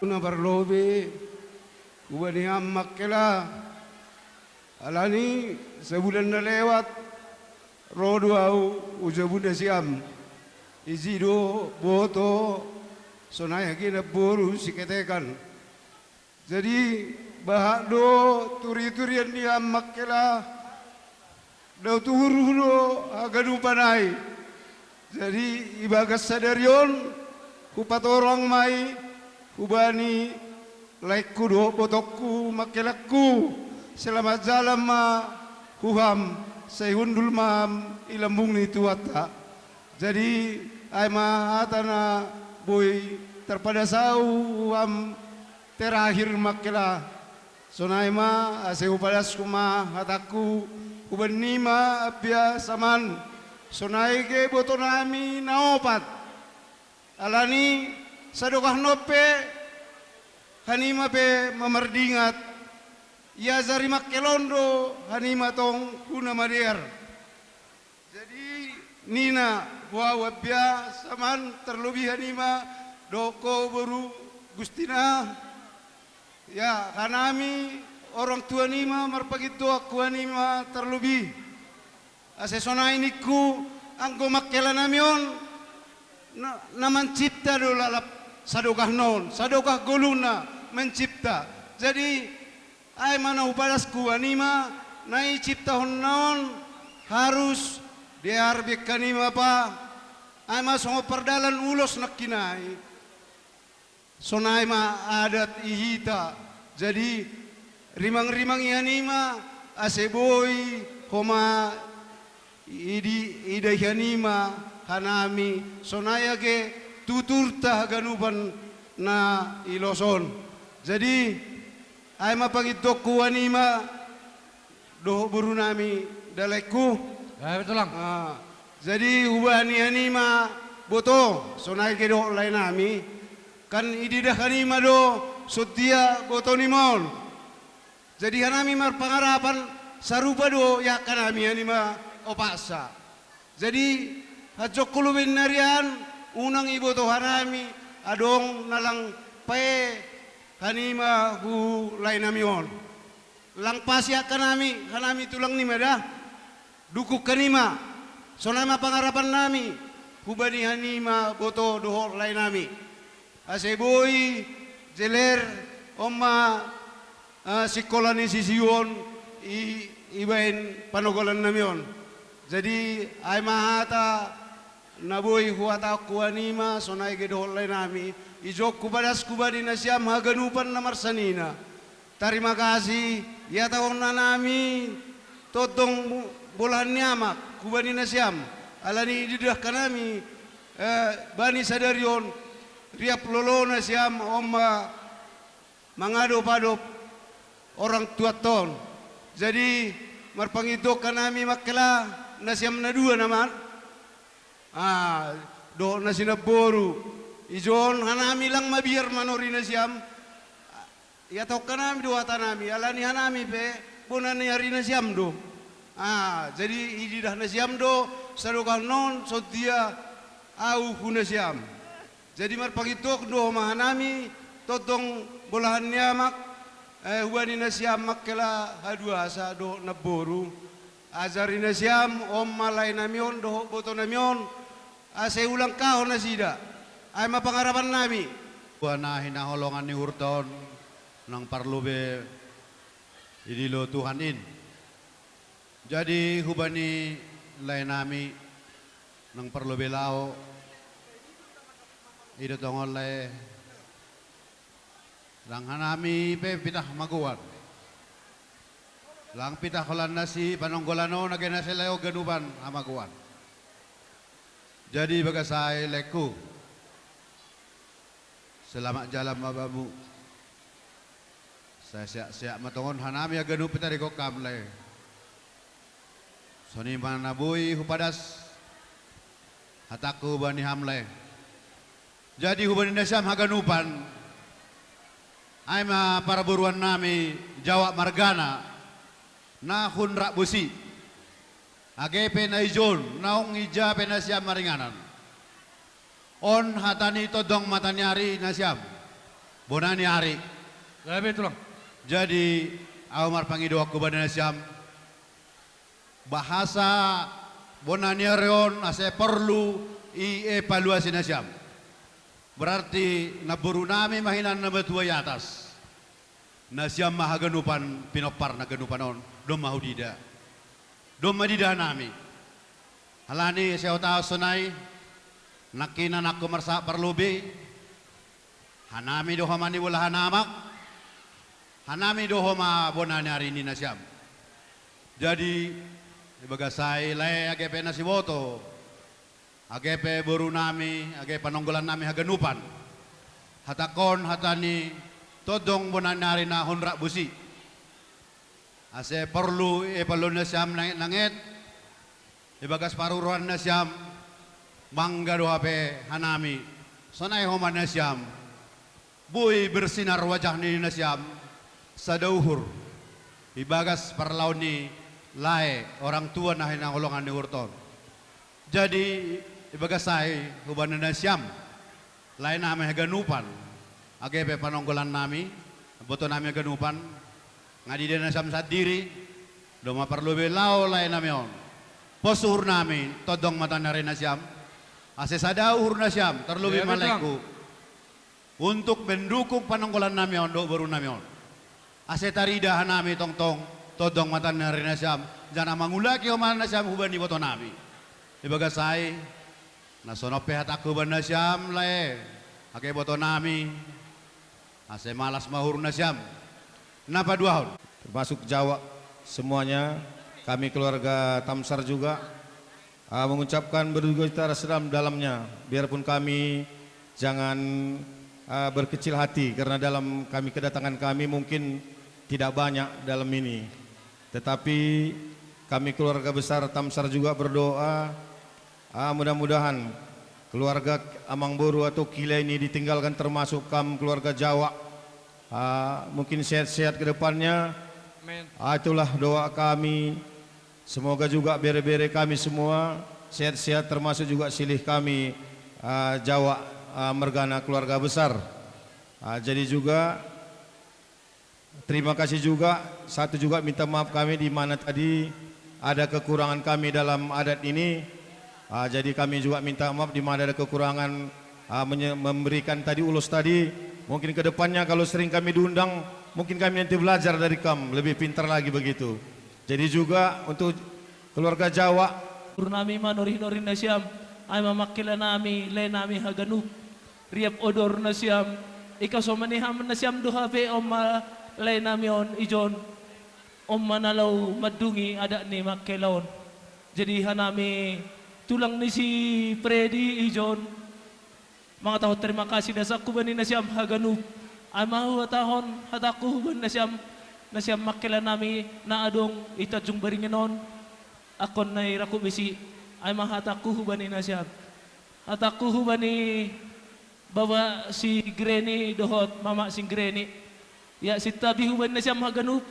Na parlobei, huba ni amang hela, alani sabulan na lewat, ro do au tu jabu nasiam. Isi do boto, sonai age namboru siketekan. Jadi, bahat do turi-turian ni amang hela, dao tuhur do haganupan ai. Jadi, ibagas sadari on, hupatorang ma i, huba ni laengku dohot botongku, manghelangku, selamat jalan ma, huham, sai hundul ma i lambung ni Tuhanta. Jadi, ai ma hata na boi tarpadas au, huham, terakhir mangkela. Sonai ma, ase hupadaskon ma hatangku, huba nima Apia Saman. Sonai ge boto nami na opat. Alani sadokah on pe, hanima pe mamardingat. Iajari mangkelon do hanima tong hu na madear. Jadi, nina, boha au Apia Saman, tarlobi hanima, dohot ho boru Gustina. Ya, hanami, orang tua nima, marpagindoan tu hanima, tarlobi. Ase sonai ningku, anggo mangkela nami on, na, na mancipta do lalap sadokah on, sadokah ngoluna mancipta. Jadi, ai ma na hupadaskon hanima, na i ciptahonna on harus diarbe hanima pa, ai ma songon pardalan ulos nangkin ai. Sonai ma adat i hita. Jadi, rimang-rimangi hanima, ase boi homa idi, idai hanima, hanami, sonai age tuturta haganupan na i los on. Jadi, ai ma pangindoanku hanima, dohot boru nami, da laengku. Eh, betul, Lang. Ah, jadi hubahen hanima boto, sonai age dohot lae nami, kan ididah hanima do, songon dia boto nima on. Jadi hanami marpangarapan sarupa do i angka nami hanima opatsa. Jadi, hanjongku lobi nari an, unang iboto hanami, adong na lang pae hanima hu lae nami on. Lang pas i angka nami, hanami tulang nima da. Dungkon hanima. Sonai ma pangarapannami hubani hanima boto dohot laenami. Ase boi jeler on ma, eh, sikola ni sisiu on i, ibaen panogolannami on. Jadi, ai ma hata na boi huhatahon tu hanima, sonai ge dohot laenami, ijon hupadas hubani nasiam haganupan na marsanina. Tarima kasih, ihatahon hanami tondong bolahan ni amak hubani nasiam, alani didah hanami, eh, bani sadari on, riap lolo nasiam on ma mangadopadop orang tuanta on. Jadi, marpangidoan hanami mangkela nasiam na dua na mar, ah, dohot na sinamboru. Ijon hanami lang mabiar manori nasiam. Ihatahon hanami do hatanami, alani hanami pe bona ni ari nasiam do. Ah, jadi ididah nasiam do sadokah on songon dia ahu hu nasiam. Jadi marpangidoan do ma hanami tondong bolahan ni amak, eh, hubani nasiam mangkela haduasa dohot namboru. Ajari nasiam on ma laenami on dohot botonami on, ase ulangkahon nasida. Ai ma pangarapannami. Tua na hinaholongan ni uhurta on, naung parlobei dilo Tuhan in. Jadi hubani laenami naung parlobei laho, i do tong on lae. Lang hanami pe pitah magoan. Lang pitah holan na sipanonggolan on age na sai lae on ganupan hamagoan. Jadi bagas ai laengku, selamat jalan ma bamu. Sai sehat-sehat ma tong on hanami haganup pe taringot ham lae. Songon i ma na boi hupadas hatangku hubani ham lae. Jadi hubani nasiam haganupan, ai ma parboruannami Jaoak margana, na hun rap bosi. Age pe na ijon, naung ija pe nasiam maringanan. On hata ni tondong mata ni ari nasiam. Bona ni ari. Gabe tulang. Jadi, ahu marpangidoan hubani nasiam. Bahasa bona ni ari on ase porlu dievaluasi nasiam. Berarti namborunami ma hinan na matua i atas. Nasiam ma haganupan pinomparna ganupan on, domma hudida. Domma didahanami. Alani ase hutahon sonai, nangkinan anggo marsahat parlobei, hanami do homa ni bolahan amak, hanami do homa bona ni ari ni nasiam. Jadi, ibagas ai lae age pe na siboto, age pe borunami, age panonggolannami haganupan. Hatangkon hata ni tondong bona ni ari na hun rap bosi. Ase porlu dievaluasi nasiam nanget-nanget, ibagas paruruan nasiam, mangga do hape hanami, sonai homa nasiam. Boi bersinar wajah ni nasiam, sada uhur, ibagas parlaon ni lae orang tua na hinaholongan ni uhurta on. Jadi, ibagas ai, hubani nasiam, laenami haganupan, age pe panonggolannami, botonami haganupan, nga diida nasiam sandiri, domma parlobei laho laenami on. Pos uhurnami, tondong mata ni ari nasiam, ase sada uhur nasiam, tarlobei ma laengku. Untuk mendukung panonggolannami on dohot borunami on. Ase tarida hanami tongtong, tondong mata ni ari nasiam, jala mangulaki homa nasiam hubani botonami. Ibagas ai, na songon on pe hatangku hubani nasiam lae, age botonami, ase malas ma uhur nasiam. Na paduahon. Termasuk Jaoak semuanya, kami keluarga Tamsar juga, ah, mengucapkan berduka cita sedalam-dalamnya. Biarpun kami jangan, ah, berkecil hati, karena dalam kami, kedatangan kami mungkin tidak banyak dalam ini. Tetapi kami keluarga besar Tamsar juga berdoa, ah, mudah-mudahan keluarga Amangboru atau Kila ini ditinggalkan, termasuk kam keluarga Jaoak, ah, mungkin sehat-sehat ke depannya. Amin. Ah, itulah doa kami. Semoga juga bere-bere kami semua sehat-sehat, termasuk juga silih kami, ah, Jaoak, ah, mergana keluarga besar. Ah, jadi juga terima kasih juga, satu juga minta maaf kami di mana tadi ada kekurangan kami dalam adat ini. Ah, jadi kami juga minta maaf di mana ada kekurangan, ah, menye-, memberikan tadi ulos tadi. Mungkin ke depannya kalau sering kami diundang, mungkin kami nanti belajar dari kam, lebih pintar lagi begitu. Jadi juga untuk keluarga Jawa. Uhur nami ma norihnorih nasiam, ai ma mangkela nami, lae nami haganup. Riap odor nasiam, ika so mani ham nasiam do hape on ma lae nami on ijon. On ma na laho mandungi adat ni mangkela on. Jadi hanami tulang ni si Fredi ijon mangatahon terima kasih dasakku hubani nasiam haganup. Ai ma huhatahon hatangku hubani nasiam, nasiam mangkela nami na adong i Tanjung Baringen on. Angkon na i rangkup besi, ai ma hatangku hubani nasiam. Hatangku hubani Bapak si Greni dohot Mamak si Greni. Ia, sintabi hubani nasiam haganup.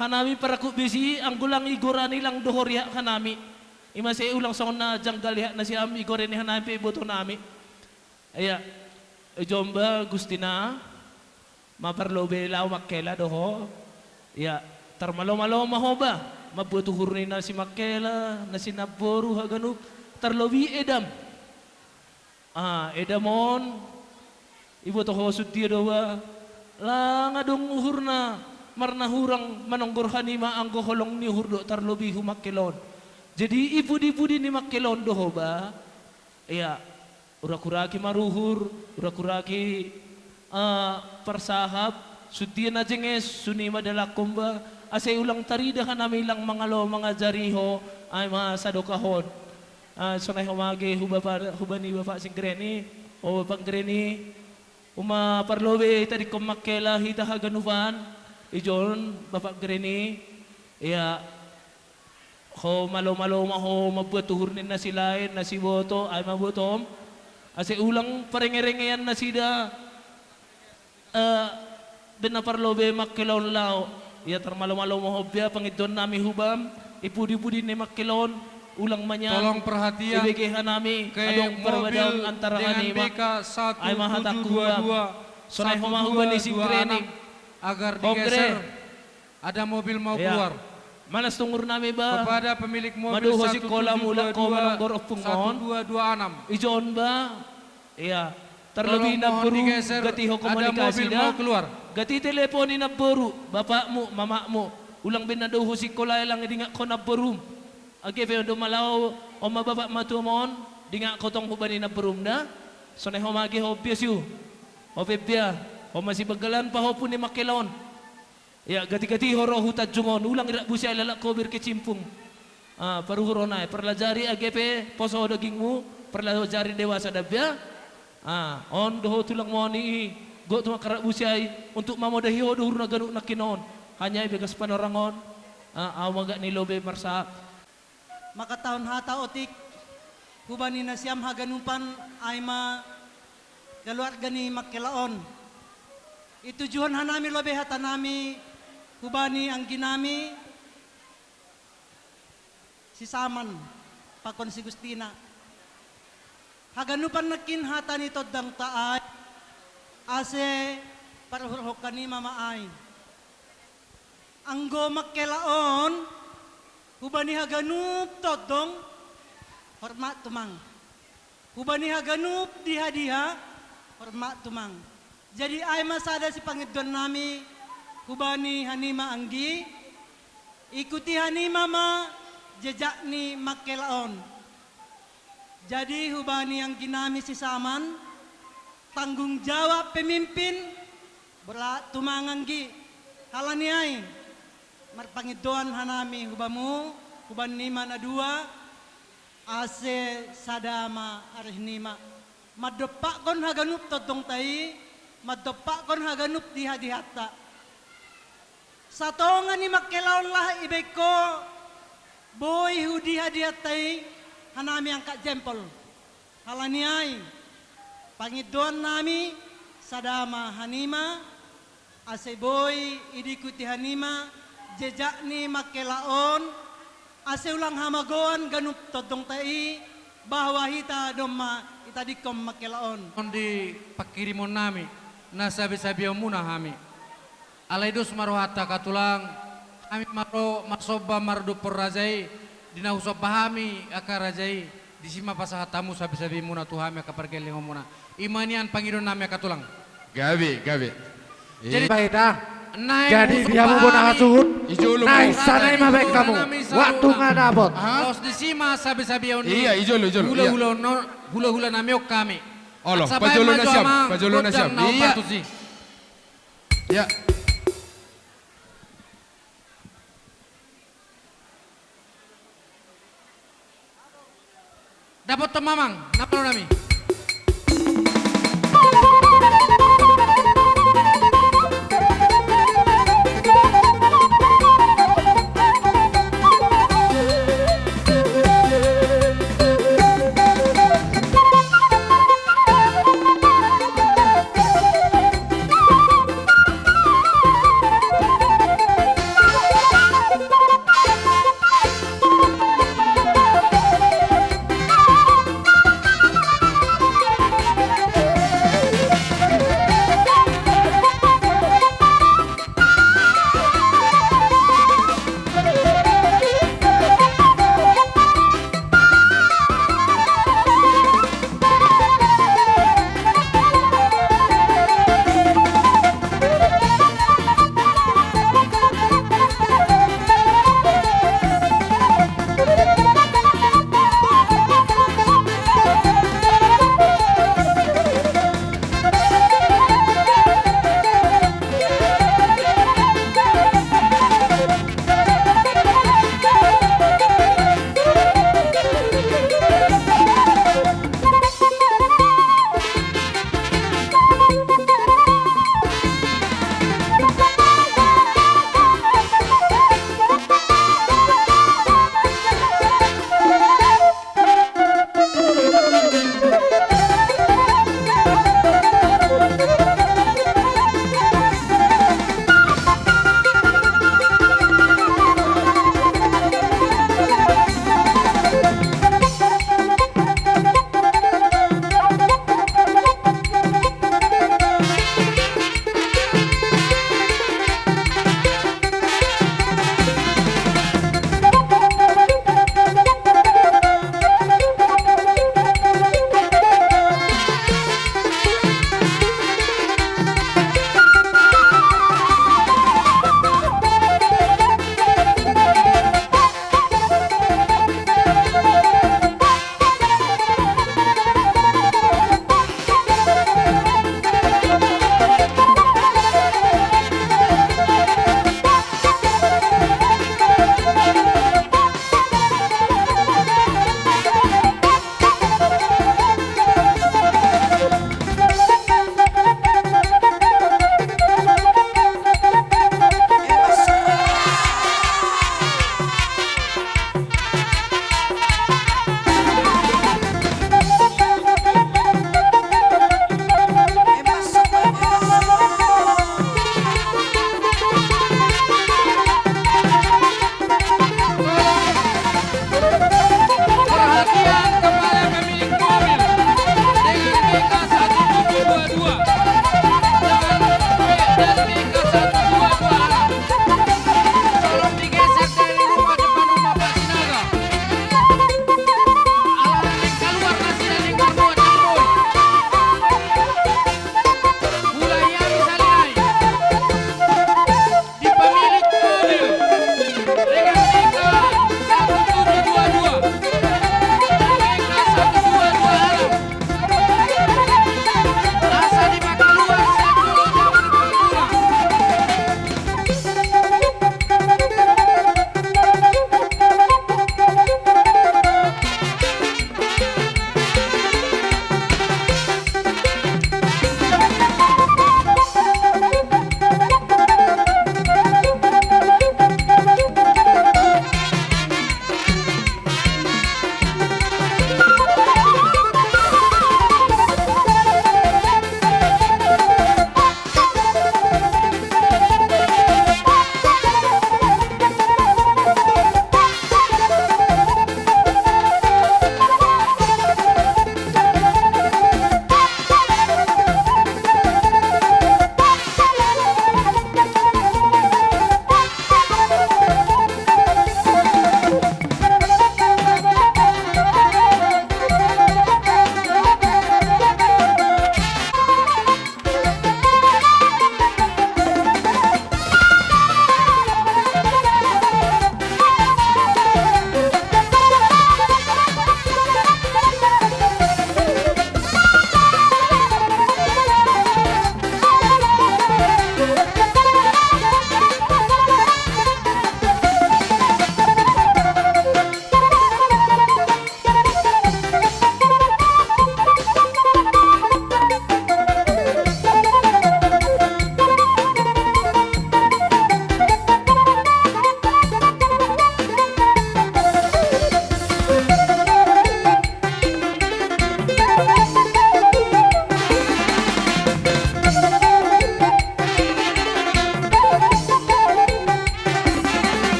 Hanami parangkup besi, anggo lang igorani lang dohor ia hanami. Ima sai ulang songon na janggal ia nasiam, igorani hanami pe iboto nami. Ia, ijon ba Gustina, ma parlobei laho mangkela do ho. Ia, tarmalomalo ma ho ba, mambuat uhur ni na si mangkela, na si namboru haganup, tarlobi edam. Ah, edam on, iboto ho sude do ba, lang adong uhurna, marnahurang manonggor hanima anggo holong ni uhur do tarlobi hu mangkela on. Jadi i pudipudi ni mangkela on do ho ba, ia, urak-uraki maruhur, urak-uraki, ah, parsahap, sude na jenges, suni ma dalangkon ba, asa ulang tarida hanami lang mangalo mangajari ho, ai ma sadokah on. Ah, sonai ho ma age hu bapa, hubani Bapak si Greni, o Bapak Greni, uma parlobei tadingkon mangkela hita haganupan, ijon Bapak Greni, ia, ho malomalo ma ho mambuat uhur ni na si lae, na si boto, ai ma botom. Asa ulang parengerengean nasida, eh, baen na parlobei mangkela on laho. Ia tarmalomalo ma ho bia pangidoan nami hubam, i pudipudi ni mangkela on, ulang manyang. Tolong perhatian, ibege hanami, ke adong mobil parbadaon antara dengan hanima. B K satu tujuh dua dua, ai ma hatangku hubam. Sonai ho ma hubani si Greni. Agar digeser. Ada mobil mau keluar. Ia. Malas tunggurnami ba. Kepada pemilik mobil satu tujuh dua dua, satu dua dua enam, madao ho sikola mulak ho manonggor ompung on. Ijon ba. Ia. Tarlobi namboru, tolong mohon digeser, gati ho komunikasi da. Ada mobil mau keluar. Gati teleponi namboru, bapakmu, mamakmu. Ulang baen na dao ho sikola i lang dingak ho namborum. Age pe on do ma laho, on ma bapak matua ma on, dingak ho tong hubani namborum da. Sonai ho ma age ho bia siu. Ho pe bia, on ma sibanggalan pahompu ni mangkela on. Ia, gati-gati ho ro hu Tanjung on, ulang irak busi ai lalak ho berkecimpung. Ah, paruhur on ai, parlajari age pe poso dagingmu, parlajari dewasa da bia. Ah, on do ho tulang moni i, gok tu mangkarak busi ai, untuk mamodahi ho do uhur na ganup nangkin on. Hanya i bagas panorang on, ah, au ma gak ni lobei marsa. Mangkatahon hata otik, hubani nasiam haganupan ai ma keluarga ni mangkela on. Itujuhon hanami lobei hatanami, hubani angginami, si Saman, pakon si Gustina. Haganupan nangkin hata ni tondangta ai, ase paruhurhon hanima ma ai. Anggo mangkela on, hubani haganup tondong, hormat tumang. Hubani haganup diha-diha, hormat tumang. Jadi ai ma sada sipangidoan nami, hubani hanima anggi, ikuti hanima ma jejak ni mangkela on. Jadi hubani angginami si Saman, tanggung jawab pemimpin, berat tumang anggi. Halani ai, marpangidoan hanami hubamu, hubanima na dua, ase sada ma arihnima. Mandompakkon haganup tondongta i, mandompakkon haganup diha-dihanta. Satonga ni mangkela on laho ibaen ho, boi hu diha-dihanta i, hanami angkat jempol. Halani ai, pangidoan nami, sada ma hanima, ase boi iikuti hanima, jejak ni mangkela on, ase ulang hamagoan ganup tondongta i, bahwa hita domma itadingkon mangkela on. On di pangkirimon nami, na sabe-sabeonmuna hami. Alai dos ma rohanta angka tulang, hami ma ro marsomba mardophon raja i, di na husomba hami angka raja i, Disi ma pasahat hamu sabe-sabemuna tu hami angka pargellengonmuna. I ma nian pangidoannami angka tulang. Gabe, gabe. Jadi, eh, bahen da. Naeng. Jadi, husuk dia ma hamu bona hasuhut. Ijolo ma. Naeng, sanai ma bahen hamu. Waktu nga dapot. Aha. Laos disi ma sabe-sabeon ni. Iya, ijolo, ijolo. Hula-hula, iya. Hula-hulanami on hami. Olo, pajolo nasiam, pajolo nasiam. Iya. Dapothon ma amang, na malo nami.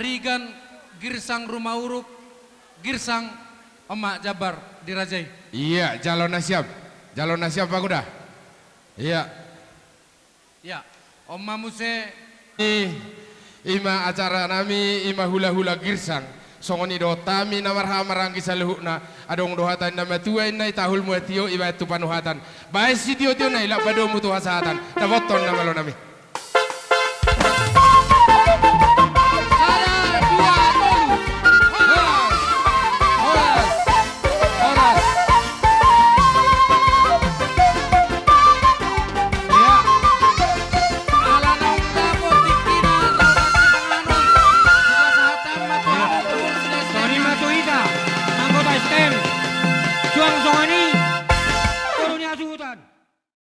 Rigan, Girsang Rumauruk, Girsang, on ma jambar di raja i. Ia, jalo na siap. Jalo na siap, Pakuda. Ia. Ia, on ma muse. I, i ma acara nami, i ma hula-hula Girsang. Songon i dohot hami na marhaha maranggi saluhutna, adong do hata ni na matua, inna i tahul ma tio, ibaen tu panuhatan. Baen sitio-tio na i, lak padomu tu hasahatan. Tabothon na malo nami.